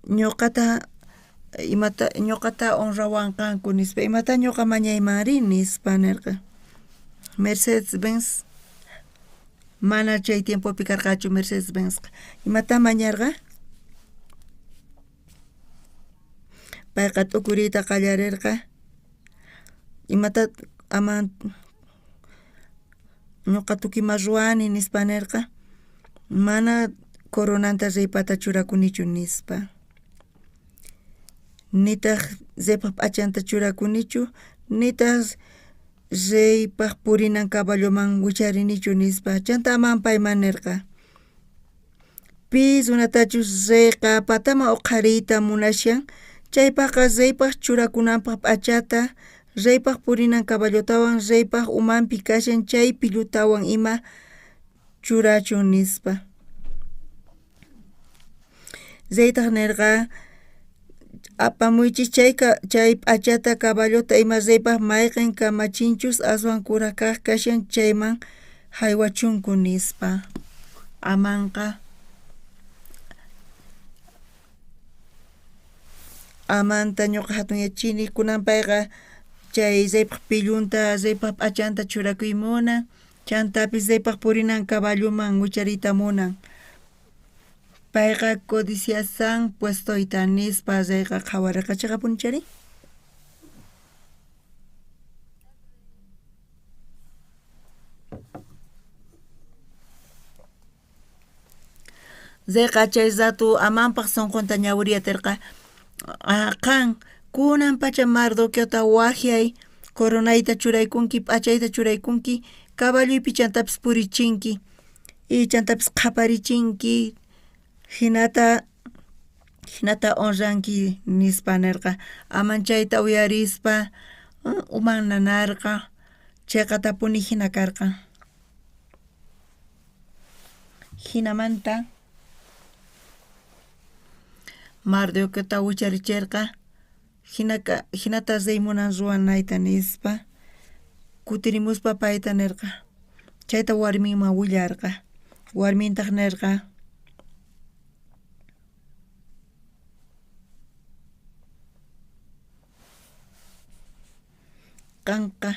ñoqata imata ñoqata honrawanqanku nispa imata ñoqa mañaymanrí nispa nerqa. Mercedes Benz mana chay tiempopi karqachu Mercedes Benzqa imatá mañarqa? Payqa t'ukuriyta qallarerqa imata ama ñoqa tukuy ima ruwani nispa nerqa mana coronanta reypata churakunichu nispa nitaj reypaj p'achanta churakunichu nitaj reypaj purinan caballoman wicharinichu nispa chantá Amán payman nerqa Pi runatachus reyqa pataman oqhariyta munashan, chaypajqa reypaj churakunanpaj p'achata, reypaj purinan caballotawan, reypaj umanpi kashan chay pillutawan ima churachun, nispa. Reytaj nerqa, Apamuychis chay p'achata, caballota ima reypaj mayqen kamachinchus aswan kuraj kaj kashan chayman jaywachunku, nispa. Amanqa Amanta ñoqa jatunyachini, kunan payqa chay reypaj pillunta, reypaj p'achanta churakuy munan, chantapis reypaj purinan caballoman wichariyta munan. Payqa codiciasan puestoyta, nispa reyqa qhawarerqa. Cheqapunichari? Reyqa chay rato Amanpaj sonqonta ñawiriy aterqa, Qan, kunanpacha Mardoqueota wajyay, coronayta churaykunki, p'achayta churaykunki, caballoypi chantapis purichinki. Y chantapis qhaparichinki, jinata jinata honranki, nispa nerqa. Aman chayta uyarispa uman nanarqa, cheqatapuni jina karqa. Jinamanta Mardoqueota wicharicherqa, jinata rey munan ruwanayta nispa. Kutirimuspa payta nerqa, chayta warminman willarqa. Warmintaj nerqa, Qanqa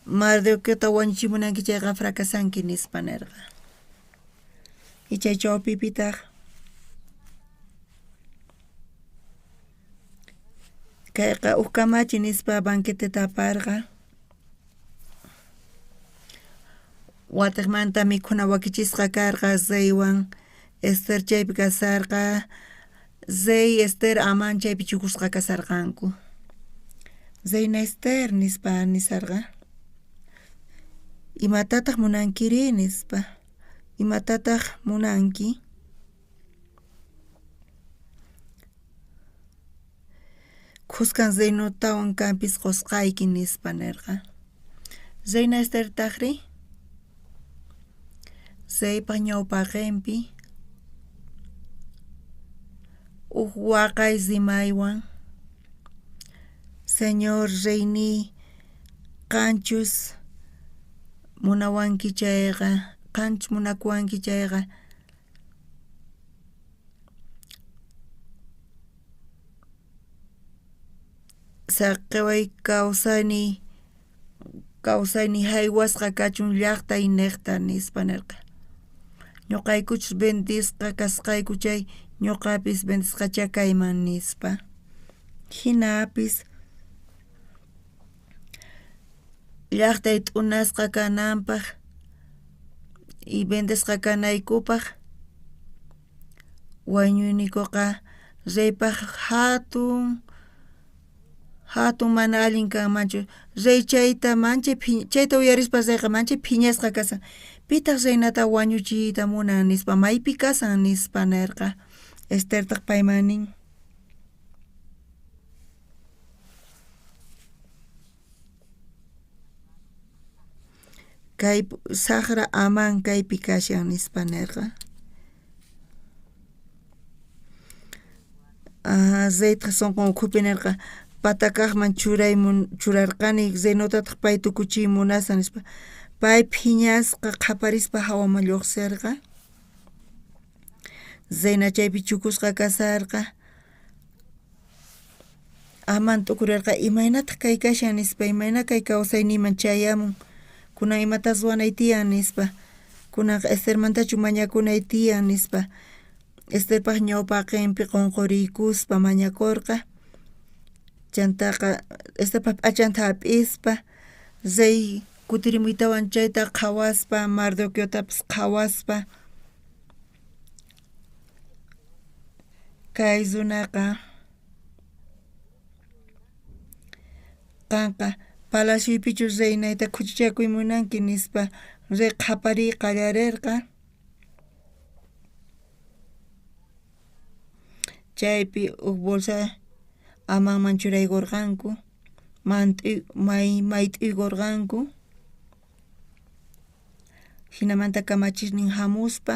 Mardoqueota wañuchimunanki chayqa fracasanki, nispa nerqa. Y chay chawpipitaj kayqa uj kamachi nispa banqueteta aparqa. Watejmanta mikhuna wakichisqa karqa reywan Ester chaypi kasharqa. Rey Ester Amán chaypi chukusqa kasharqanku. Reina Ester nispa nisharqa. Imatataj munankiri? nispa. Imatataj munanki? Khuskan reinotawan kanpis qosqayki, nispa nerqa. Reina Estertajrí reypa ñawpaqenpi uj waqay rimaywan, Señor reyníy, qanchus munawanki chayqa, qanchus munakuwanki chayqa, Saqeway kawsayniy kawsayniy jaywasqa kachun llajtay nejta, nispa nerqa. Ñoqaykuchus vendesqa kasqayku chay, ñoqapis vendesqachá kayman, nispa. Jinapis llajtay t'unasqa kananpaj y vendesqa kanaykupaj Wañuyniykoqa reypaj jatun jatun mana allin kanmanchu. Rey chayta manchay chayta uyarispa reyqa manchay phiñasqa kashan. Pitaj reinata wañuchiyta munan nispa, maypi kashan nispa nerqa. Estertaj payman nin. Kay sajra Amán kaypi kashan, nispa nerqa. Reytaj sonqon ukhupi nerqa, patakajman churarqani, reinotataj pay tukuchiy munashan, nispa. Pay phiñasqa qhaparispa jawaman llojserqa. Reina chaypi chukusqa kasharqa. Amán t'ukurerqa, imaynataj kay kashan, nispa, imayna kay kawsayniyman chayamun, kunan imata ruwanay tiyan, nispa. Kunanqa Estermantachu mañakunay tiyan, nispa. Esterpaj ñawpaqenpi qonqoriykuspa mañakorqa. Chantaqa Esterpaj p'achanta jap'ispa, rey kutirimuytawan chayta qhawaspa, Mardoqueotapis qhawaspa, kay runaqa qanqa palacioypichu reinayta khuchichakuy munanki, nispa rey qhapariy qallarerqa. Chaypi uj bolsa Amanman churaykorqanku, mayt'uykorqanku. Jinamanta kamachisnin jamuspa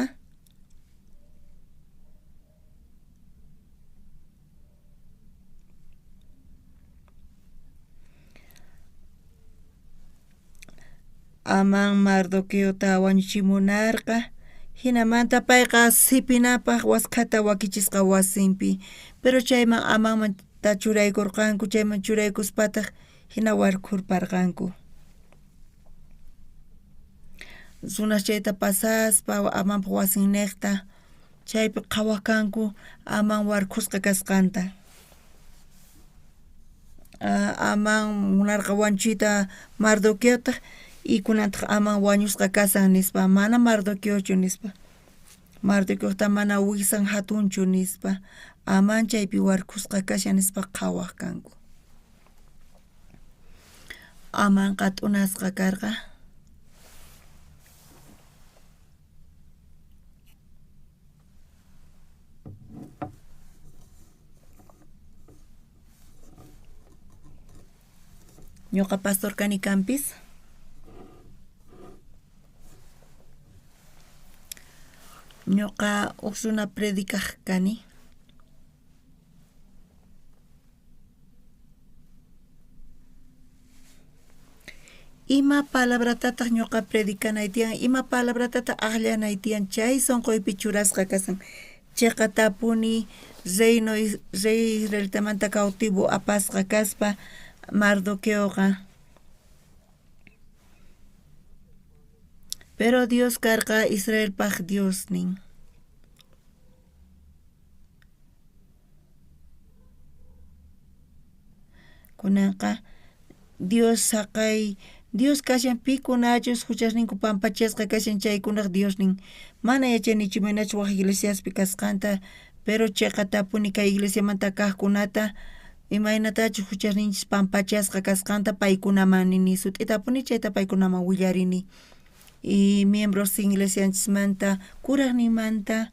Amán Mardoqueota wañuchimunarqa. Jinamanta payqa sipinapaj waskhata wakichisqa wasinpi. Pero chayman Amanmanta churaykorqanku, chayman churaykuspataj jina warkhurparqanku. Runas chayta pasaspa Amanpaj wasinnejta chaypi qhawaj kanku Amán warkhusqa kasqanta. Amán munarqa wañuchiyta Mardoqueota y kunantaj Amán wañusqa kashan, nispa, mana Mardoqueochu, nispa. Mardoqueojta mana wijsan jatunchu, nispa. Amán chaypi warkhusqa kashan, nispa qhawaj kanku. Amanqa t'unasqa karqa. Ñoqa pastor kani kanpis. Ñoqa uj runa predicaj kani. Ima palabratataj ñoqa predicanay tiyan? Ima palabratataj ajllanay tiyan? Chay sonqoypi churasqa kashan. Cheqatapuni reino rey israelitamanta cautivo apasqa kaspa Mardoqueoqa. Pero Dios karqa Israelpaj Diosnin. Kunanqa Dios saqay Dios kashan pikunachus juchasninku pampachasqa kashan chaykunaj Diosnin. Mana yachanichu imaynachus waj iglesiaspi kasqanta, pero cheqatapuni kay iglesiamanta kajkunata imaynatachus juchasninchis pampachasqa kasqanta paykunaman nini, sut'itapuni chayta paykunaman willarini. Y miembros iglesianchismanta kurajninmanta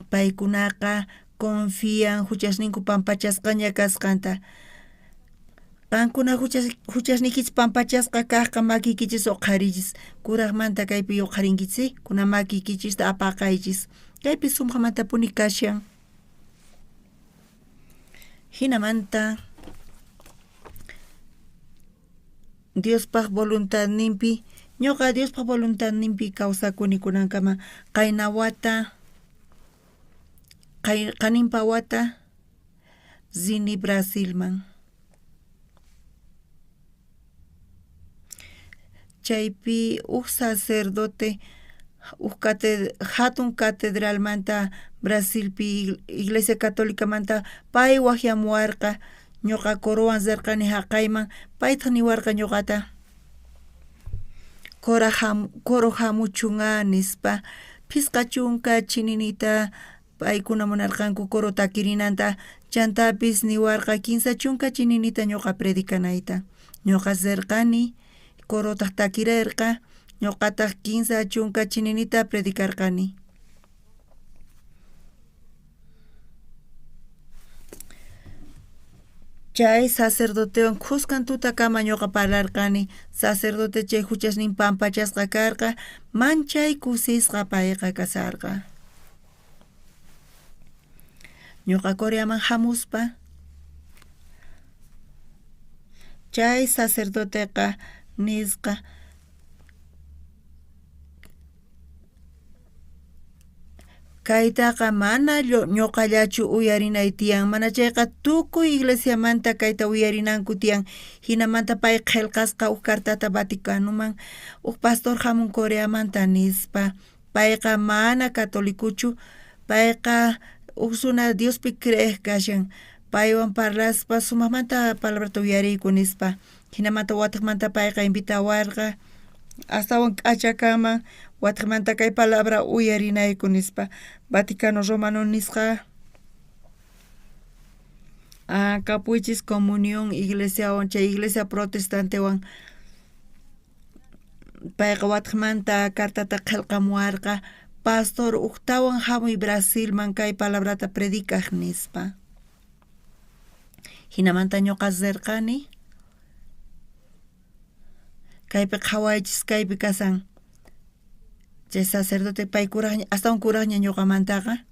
Paykunaqa confian juchasninku pampachasqaña kasqanta. Qankuna juchasniykichis pampachasqa kajqa makiykichis oqhariychis. Kurajmanta kaypi oqharinkichis, kuna makiykichista apaqaychis. Kaypi sumajmantapuni kashan. Jinamanta Diospaj voluntadninpi, ñoqa Diospaj voluntadninpi kawsakuni kunankama. Qayna wata, qaninpa wata rini Brasilman. Chaypi uj sacerdote uj jatun catedralmanta Brasilpi iglesia catolicamanta pay wajyamuwarqa. Ñoqa corowan rerqani jaqayman, paytaj niwarqa ñoqata, coro jamuchun á, nispa. Phisqa chunka chininita paykuna munarqanku coro takirinanta, chantapis niwarqa 30 chininita ñoqa predicanayta. Ñoqa rerqani, corotaj takirerqa, ñoqataj 30 chininita predicarqani. Chay sacerdotewan khuskan tutakama ñuqa parlarqani. Sacerdote chay huchasnin pampachasqa karqa, manchay kusisqa payqa kasarqa. Ñuqa Coreaman hamuspa chay sacerdoteqa nisqa Kaytaqa mana ñoqallachu uyarinay tiyan, mana chayqa tukuy iglesiamanta kayta uyarinanku tiyan. Jinamanta pay qhelqasqa uj cartata Vaticanoman, uj pastor jamun Coreamanta nispa. Payqa mana catolicochu, payqa uj runa Diospi creej kashan. Paywan parlaspa sumajmanta palabrata uyariyku nispa. Jinamanta watejmanta payqa invitawarqa astawan k'acha kanman watejmanta kay palabra uyarinayku nispa. Vaticano Romano nisqa kapuychis comunión iglesiawan chay iglesia protestantewan. Payqa watejmanta cartata qhelqamuwarqa pastor ujtawan jamuy Brasilman kay palabrata predicaj nispa. Jinamanta ñuqa rirqani kaypi qhawaychis kaypi kasan chay sacerdote pay kurajña astawan kurajña ñuqamantaqa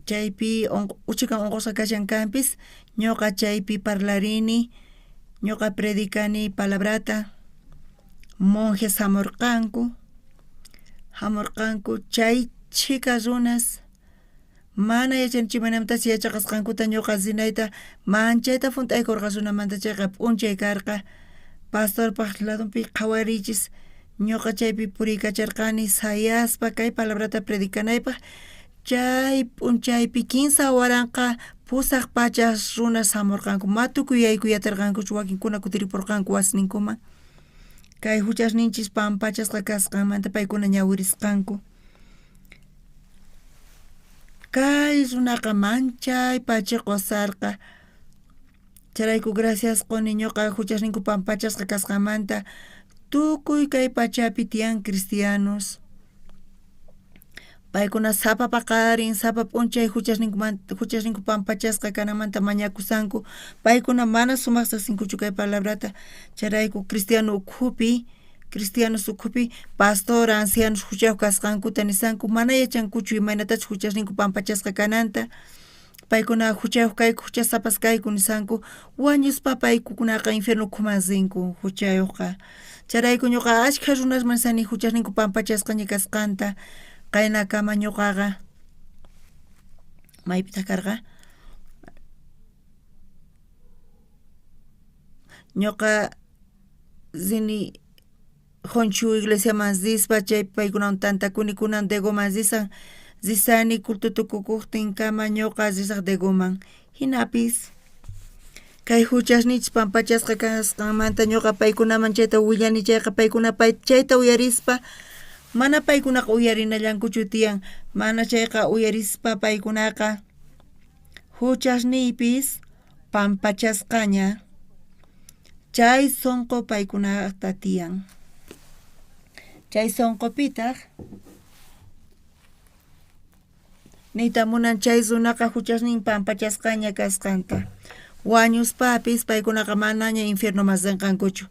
chaypi uchikan unqusqa kashan kanpis ñuqa chaypi parlarini ñuqa predicani palabrata monjes jamurqanku jamurqanku chay chhika runas Mana yachanichu imaynamantachus yachaqasqankuta ñuqa rinayta manchayta junt'aykurqa runamanta chayqa p'unchay karqa. Pastorpaj ladonpi qhawariychis ñuqa chaypi puriykacharqani sayaspa kay palabrata predicanaypaj. Chay p'unchaypi 3800 runas jamurqanku ma tukuy yaykuy aterqankuchu wakinkuna kutiriporqanku wasisninkuman. Kay juchasninchis pampachasqa kasqanmanta paykuna ñawirisqanku. Kay runaqa manchay pachiqosarqa. Chayrayku gracias qoni ñuqa juchasninku pampachasqa kasqanmanta. Tukuy kay pachapi tiyan cristianos. Paykuna sapa paqarin, sapa p'unchay juchasninkumanta juchasninku pampachasqa kananmanta mañakusanku. Paykuna mana sumaj riqsinkuchu kay palabrata. Chayrayku cristiano ukhupi Cristianos ukhupi pastor, ancianos juchayoj kasqankuta nisanku, mana yachankuchu imaynatachus juchasninku pampachasqa kananta. Paykuna juchayoj kayku, juchasapas kayku nisanku, wañuspa paykukunaqa infierno ukhuman rinku juchayojqa. Chayrayku ñuqa ashkha runasman nisani juchasninku pampachasqaña kasqanta, qaynakama ñuqaqa maypitaj karqa? Ñuqa rini Jonchu iglesiaman rispa chaypi paykunawan tantakuni kunan Degoman risan risani culto tukukojtinkama ñuqa risaj Degoman jinapis kay juchasninchis pampachasqa kasqanmanta ñuqa paykunaman chayta willani chayqa paykuna pay chayta uyarispa mana paykunaqa uyarinallankuchu tiyan mana chayqa uyarispa paykunaqa juchasniypis pampachasqaña chay sonqo paykunata tiyan. Chay sonqopitaj niyta munan chay runaqa juchasnin pampachasqaña kasqanta. Wañuspapis paykunaqa manaña infiernoman renqankuchu.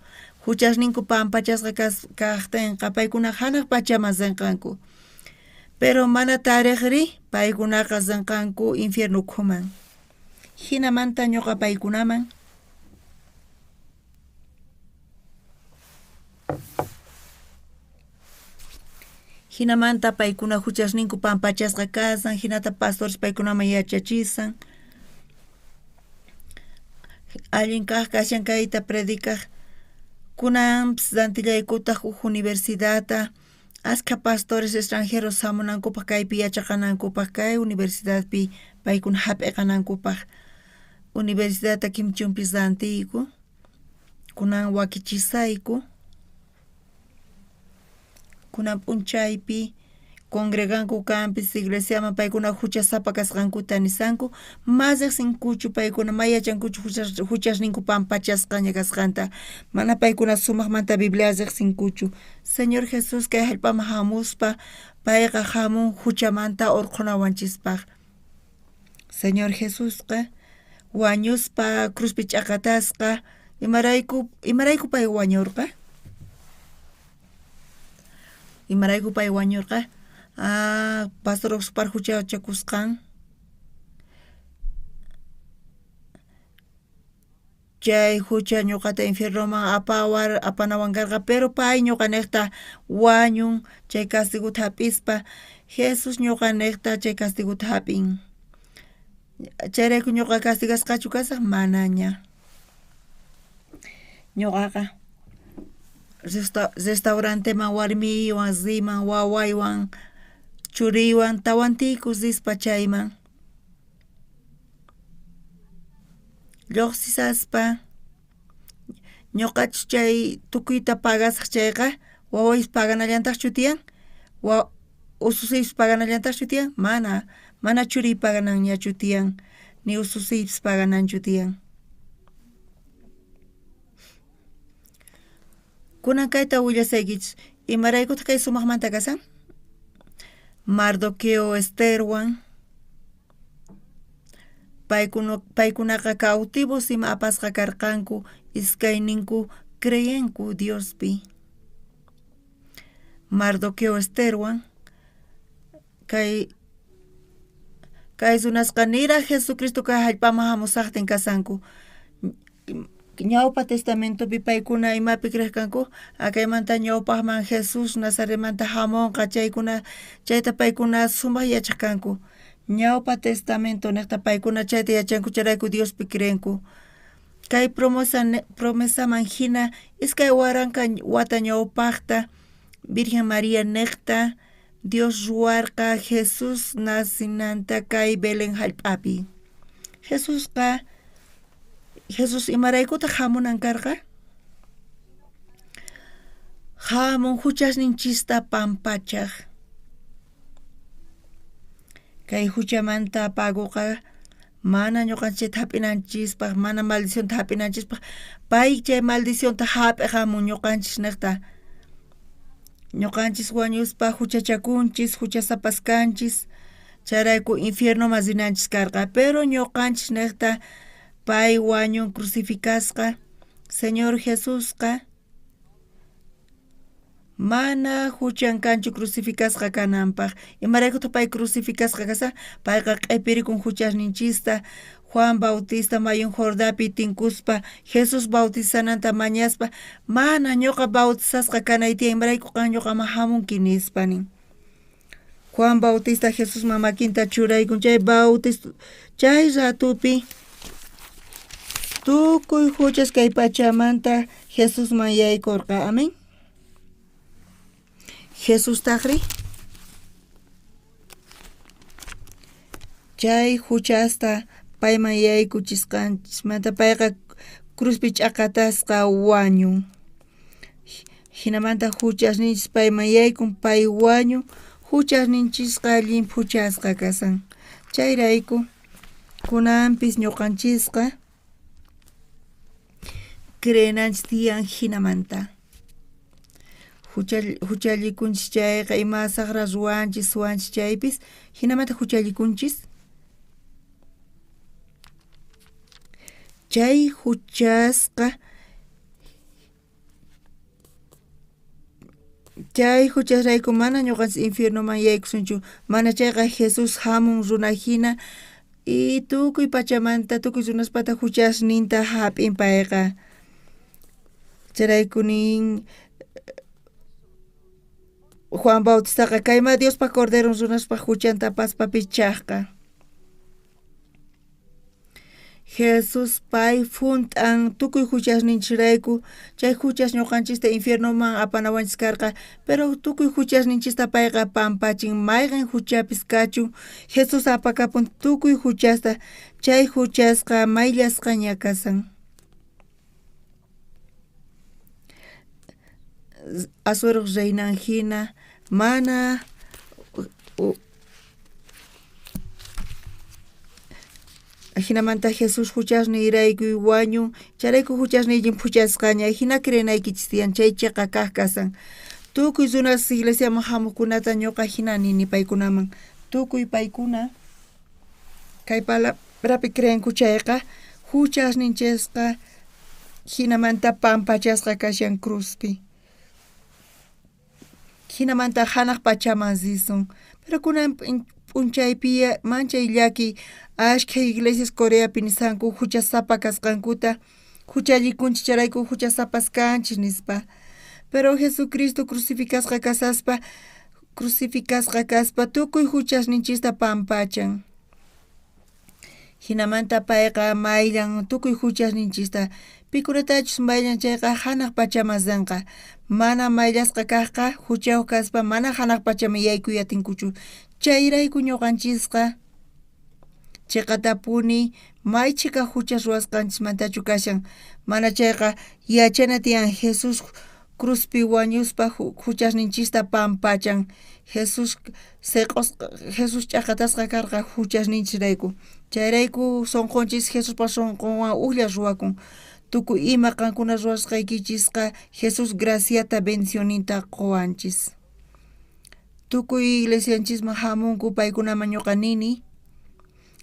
Juchasninku pampachasqa kajtenqa paykuna janaj pachaman renqanku. Pero mana tarejrí paykunaqa renqanku infierno ukhuman. Jinamanta ñuqa paykunaman Jinamanta paykuna juchasninku pampachasqa kasan, jinata pastores paykunaman yachachisan. Allin kaj kashan kayta predicaj. Kunanpis rantillaykutaj uj universidadta Askha pastores extranjeros jamunankupaj kaypi yachaqanankupaj kay universidadpi paykuna jap'iqanankupaj universidadta Kimchunpi rantiyku kunan wakichisayku kunan p'unchaypi congreganku kanpis iglesiaman paykuna juchasapa kasqankuta nisanku ma rejsinkuchu paykuna ma yachankuchu juchasninku pampachasqaña kasqanta mana paykuna sumajmanta Biblia rejsinkuchu Señor Jesús kay jallp'aman jamuspa payqa jamun juchamanta orqhonawanchispaj Señor Jesusqa Wañuspa cruzpi ch'akatasqa. Imarayku imarayku pay wañurqa? Imarayku pay wañurqa? Ah, pastor Oxpar huchachakusqan. Chay hucha ñuqata infiernoman apawar apanawan karqa, pero pay ñuqanejta wañun chay castigota hap'ispa. Jesús ñuqanejta chay castigota hap'in. Chayrayku ñuqa castigasqachu kasaj? Manaña. Ñuqaqa restauranteman warmiywan riyman, wawaywan, churiywan tawantiyku rispa chayman. Llojsisaspa ñoqachus chay tukuyta pagasaj chayqa wawaypis paganallantajchu tiyan? Ususiypis paganallantajchu tiyan? Mana, mana churiy pagananñachu tiyan, ni ususiypis pagananchu tiyan. Kunan kayta willasaykichis, imaraykutaj kay sumajmanta kashan? Mardoqueo Esterwan paykunaqa cautivos ima apasqa karqanku, iskayninku creenku Diospi. Mardoqueo Esterwan kay kay runasqa niraj Jesucristo kay jallp'aman jamusajtin kashanku. Ñawpa testamentopi paykuna imapi creej kanku? Akaymanta ñawpajman Jesús Nazaretmanta jamonqa chaykuna chayta paykuna sumaj yachaj kanku. Ñawpa testamento nejta paykuna chayta yachanku chayrayku Diospi creenku. Kay promesa promesaman jina 2000 wata ñawpajta Virgen María nejta Dios ruwarqa Jesús nacinanta kay Belén jallp'api. Jesusqa Jesús imaraykutaj jamunan karqa? Jamun juchasninchista pampachaj. Kay juchamanta pagoqa mana ñoqanchikta jap'inanchispaj, mana maldicionta jap'inanchispaj, pay chay maldicionta jap'iqamun ñoqanchis nejta. Ñoqanchis wañuspa juchachakunchis, juchasapas kanchis, chayrayku infiernoman rinanchis karqa, pero ñoqanchis nejta pay wañun crucificasqa, Señor Jesusqa mana juchan kanchu crucificasqa kananpaj. Imaraykutaj pay crucificasqa kashan? Payqa q'epirikun juchasninchista. Juan Bautista mayun Jordapi tinkuspa Jesús bautizananta mañaspa, mana ñoqa bautizasqa kanay tiyan, imarayku qan ñoqaman jamunki nispa nin. Juan Bautista Jesusman makinta churaykun chay bautista chay ratupi tukuy juchas kay pachamanta Jesusman yaykorqa. Amén. Jesustajrí chay juchasta payman yaykuchisqanchismanta payqa cruzpi ch'akatasqa wañun. Jinamanta juchasninchis payman yaykun, pay wañun, juchasninchisqa llimphuchasqa kashan. Chayrayku kunanpis ñoqanchisqa creenanchis tiyan jinamanta. Juchallikunchis chayqa ima sajra ruwanchis, suwanchis chaypis, jinamanta juchallikunchis. Chay juchasqa Chay juchasrayku mana ñoqanchis infiernoman yaykusunchu, mana chayqa Jesús jamun runa jina y tukuy pachamanta tukuy runaspata juchasninta jap'in payqa. Chayrayku nin Juan Bautistaqa kaymá Diospa Corderon runaspa juchanta apaspa pichajqa. Jesús pay junt'an tukuy juchasninchisrayku, chay juchas ñoqanchista infiernoman apanawanchis karqa, pero tukuy juchasninchista payqa pampachin, mayqen juchapis kachun, Jesús apakapun tukuy juchasta, chay juchasqa mayllasqaña kashan. Asueroj reinan jina mana Jinamanta Jesús juchasniyrayku wañun, chayrayku juchasniy llimphuchasqaña, jina creenaykichis tiyan, chay cheqa kaj kasan. Tukuy runas iglesiaman jamojkunata ñoqa jina nini paykunaman, tukuy paykuna kay palabra. palabrapi creenku chayqa huchasninchisqa hinamanta pampachasqa kashan cruzpi. Hinamanta hanaq pachaman risun. Pero kunan p'unchaypi manchay llaki ashkha iglesias Coreapi nisanku huchasapa kasqankuta huchallikunchis chayrayku huchasapas kanchis nispa. Pero Jesucristo crucificasqa kasaspa crucificasqa kaspa tukuy huchasninchista pampachan. Hinamanta payqa mayllan tukuy huchasninchista pikunatachus mayllan chayqa hanaq pachaman rinqa. Mana mayllasqa kaqqa huchayuq kaspa mana hanaq pachaman yaykuy atinkuchu. Chayrayku ñuqanchisqa chiqatapuni may chhika huchas ruwasqanchismantachu kashan. Mana chayqa yachana tiyan Jesús cruzpi wañuspa huchasninchista pampachan. Jesús seq'osqa Jesús ch'aqatasqa karqa huchasninchisrayku. Chayrayku sunqunchis Jesuspa sunqunwan ujlla ruwakun. Tukuy ima qankuna ruwasqaykichisqa Jesús graciata bendicionninta quwanchis. Tukuy iglesianchisman hamunku paykunaman ñuqa nini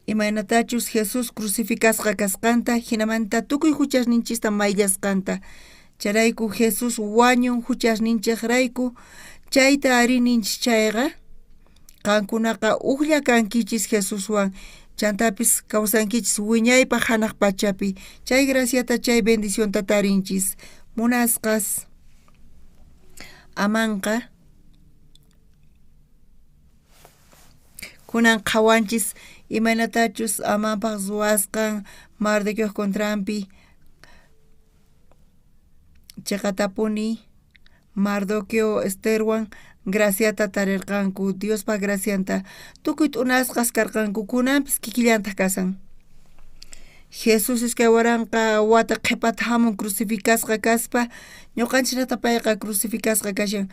imaynatachus Jesús crucificasqa kasqanta hinamanta tukuy huchasninchista mayllasqanta. Chayrayku Jesús wañun huchasninchejrayku chayta ari ninchis chayqa qankunaqa ujlla kankichis Jesuswan chantapis kawsankichis wiñaypaq hanaq pachapi chay graciata chay bendicionta tarinchis. Munasqas Amanqa kunan qhawanchis imaynatachus Amanpaq ruwasqan Mardoqueoj contranpi chiqatapuni Mardoqueo Esterwan graciata tarirqanku Diospa gracianta tukuy t'unasqas karqanku kunanpis kikillantaq kasan. Jesús 2000 wata qhipata hamun crucificasqa kaspa ñuqanchisnata payqa crucificasqa kashan.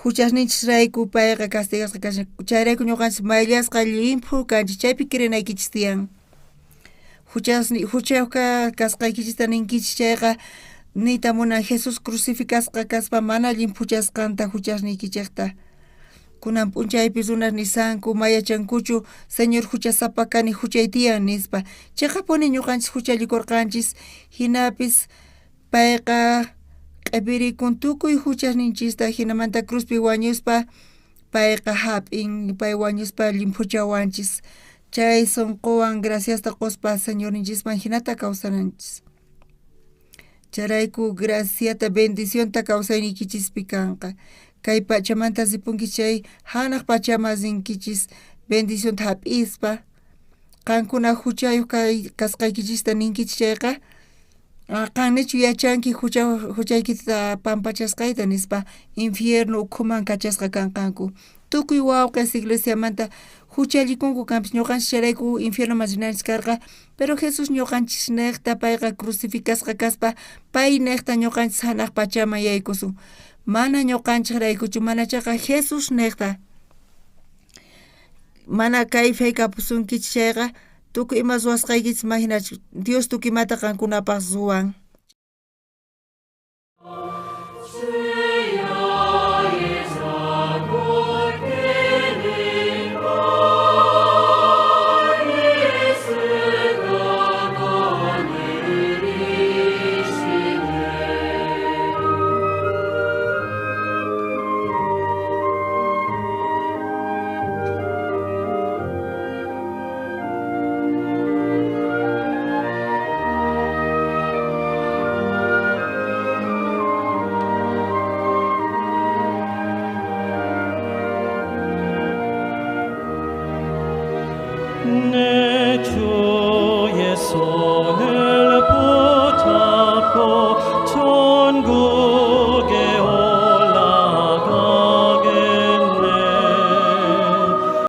Huchasninchisrayku payqa castigasqa kashan. Chayrayku ñuqanchis mayllasqa llimphu kanchis chaypi creenaykichis tiyan. Huchayuq kasqaykichista ninkichis chayqa niyta munan Jesús crucificasqa kaspa mana llimphuchasqanta huchasniykichejta. Kunan p'unchaypi runas nisanku mayachankuchu Señor huchasapa kani huchay tiyan nispa. Chiqapuni ñuqanchis huchallikurqanchis hinapis payqa q'ipirikun tukuy huchasninchista hinamanta cruzpi wañuspa payqa hap'in pay wañuspa llimphuchawanchis. Chay sunquwan graciasta quspa Señorninchisman hinata kawsananchis. Chayrayku graciata bendicionta kawsayniykichispi kanqa. Kay pachamanta ripunki chay hanaq pachaman rinkichis bendicionta hap'ispa. Qankuna huchayuq kasqaykichista ninkichis chayqa qannichu yachanki huchaykita pampachasqayta nispa infierno ukhuman kachasqa kanqanku. Tukuy wawqis iglesiamanta huchallikunku kanpis ñuqanchis chayrayku infiernoman rinanchis karqa pero Jesús ñuqanchis niqta payqa crucificasqa kaspa pay niqta ñuqanchis hanaq pachaman yaykusun. Mana ñuqanchejraykuchu mana chayqa Jesús niqta. Mana kay fe kapusunkichis chayqa tukuy ima ruwasqaykichis mahinachu Dios tukuy imata qankunapaq ruwan.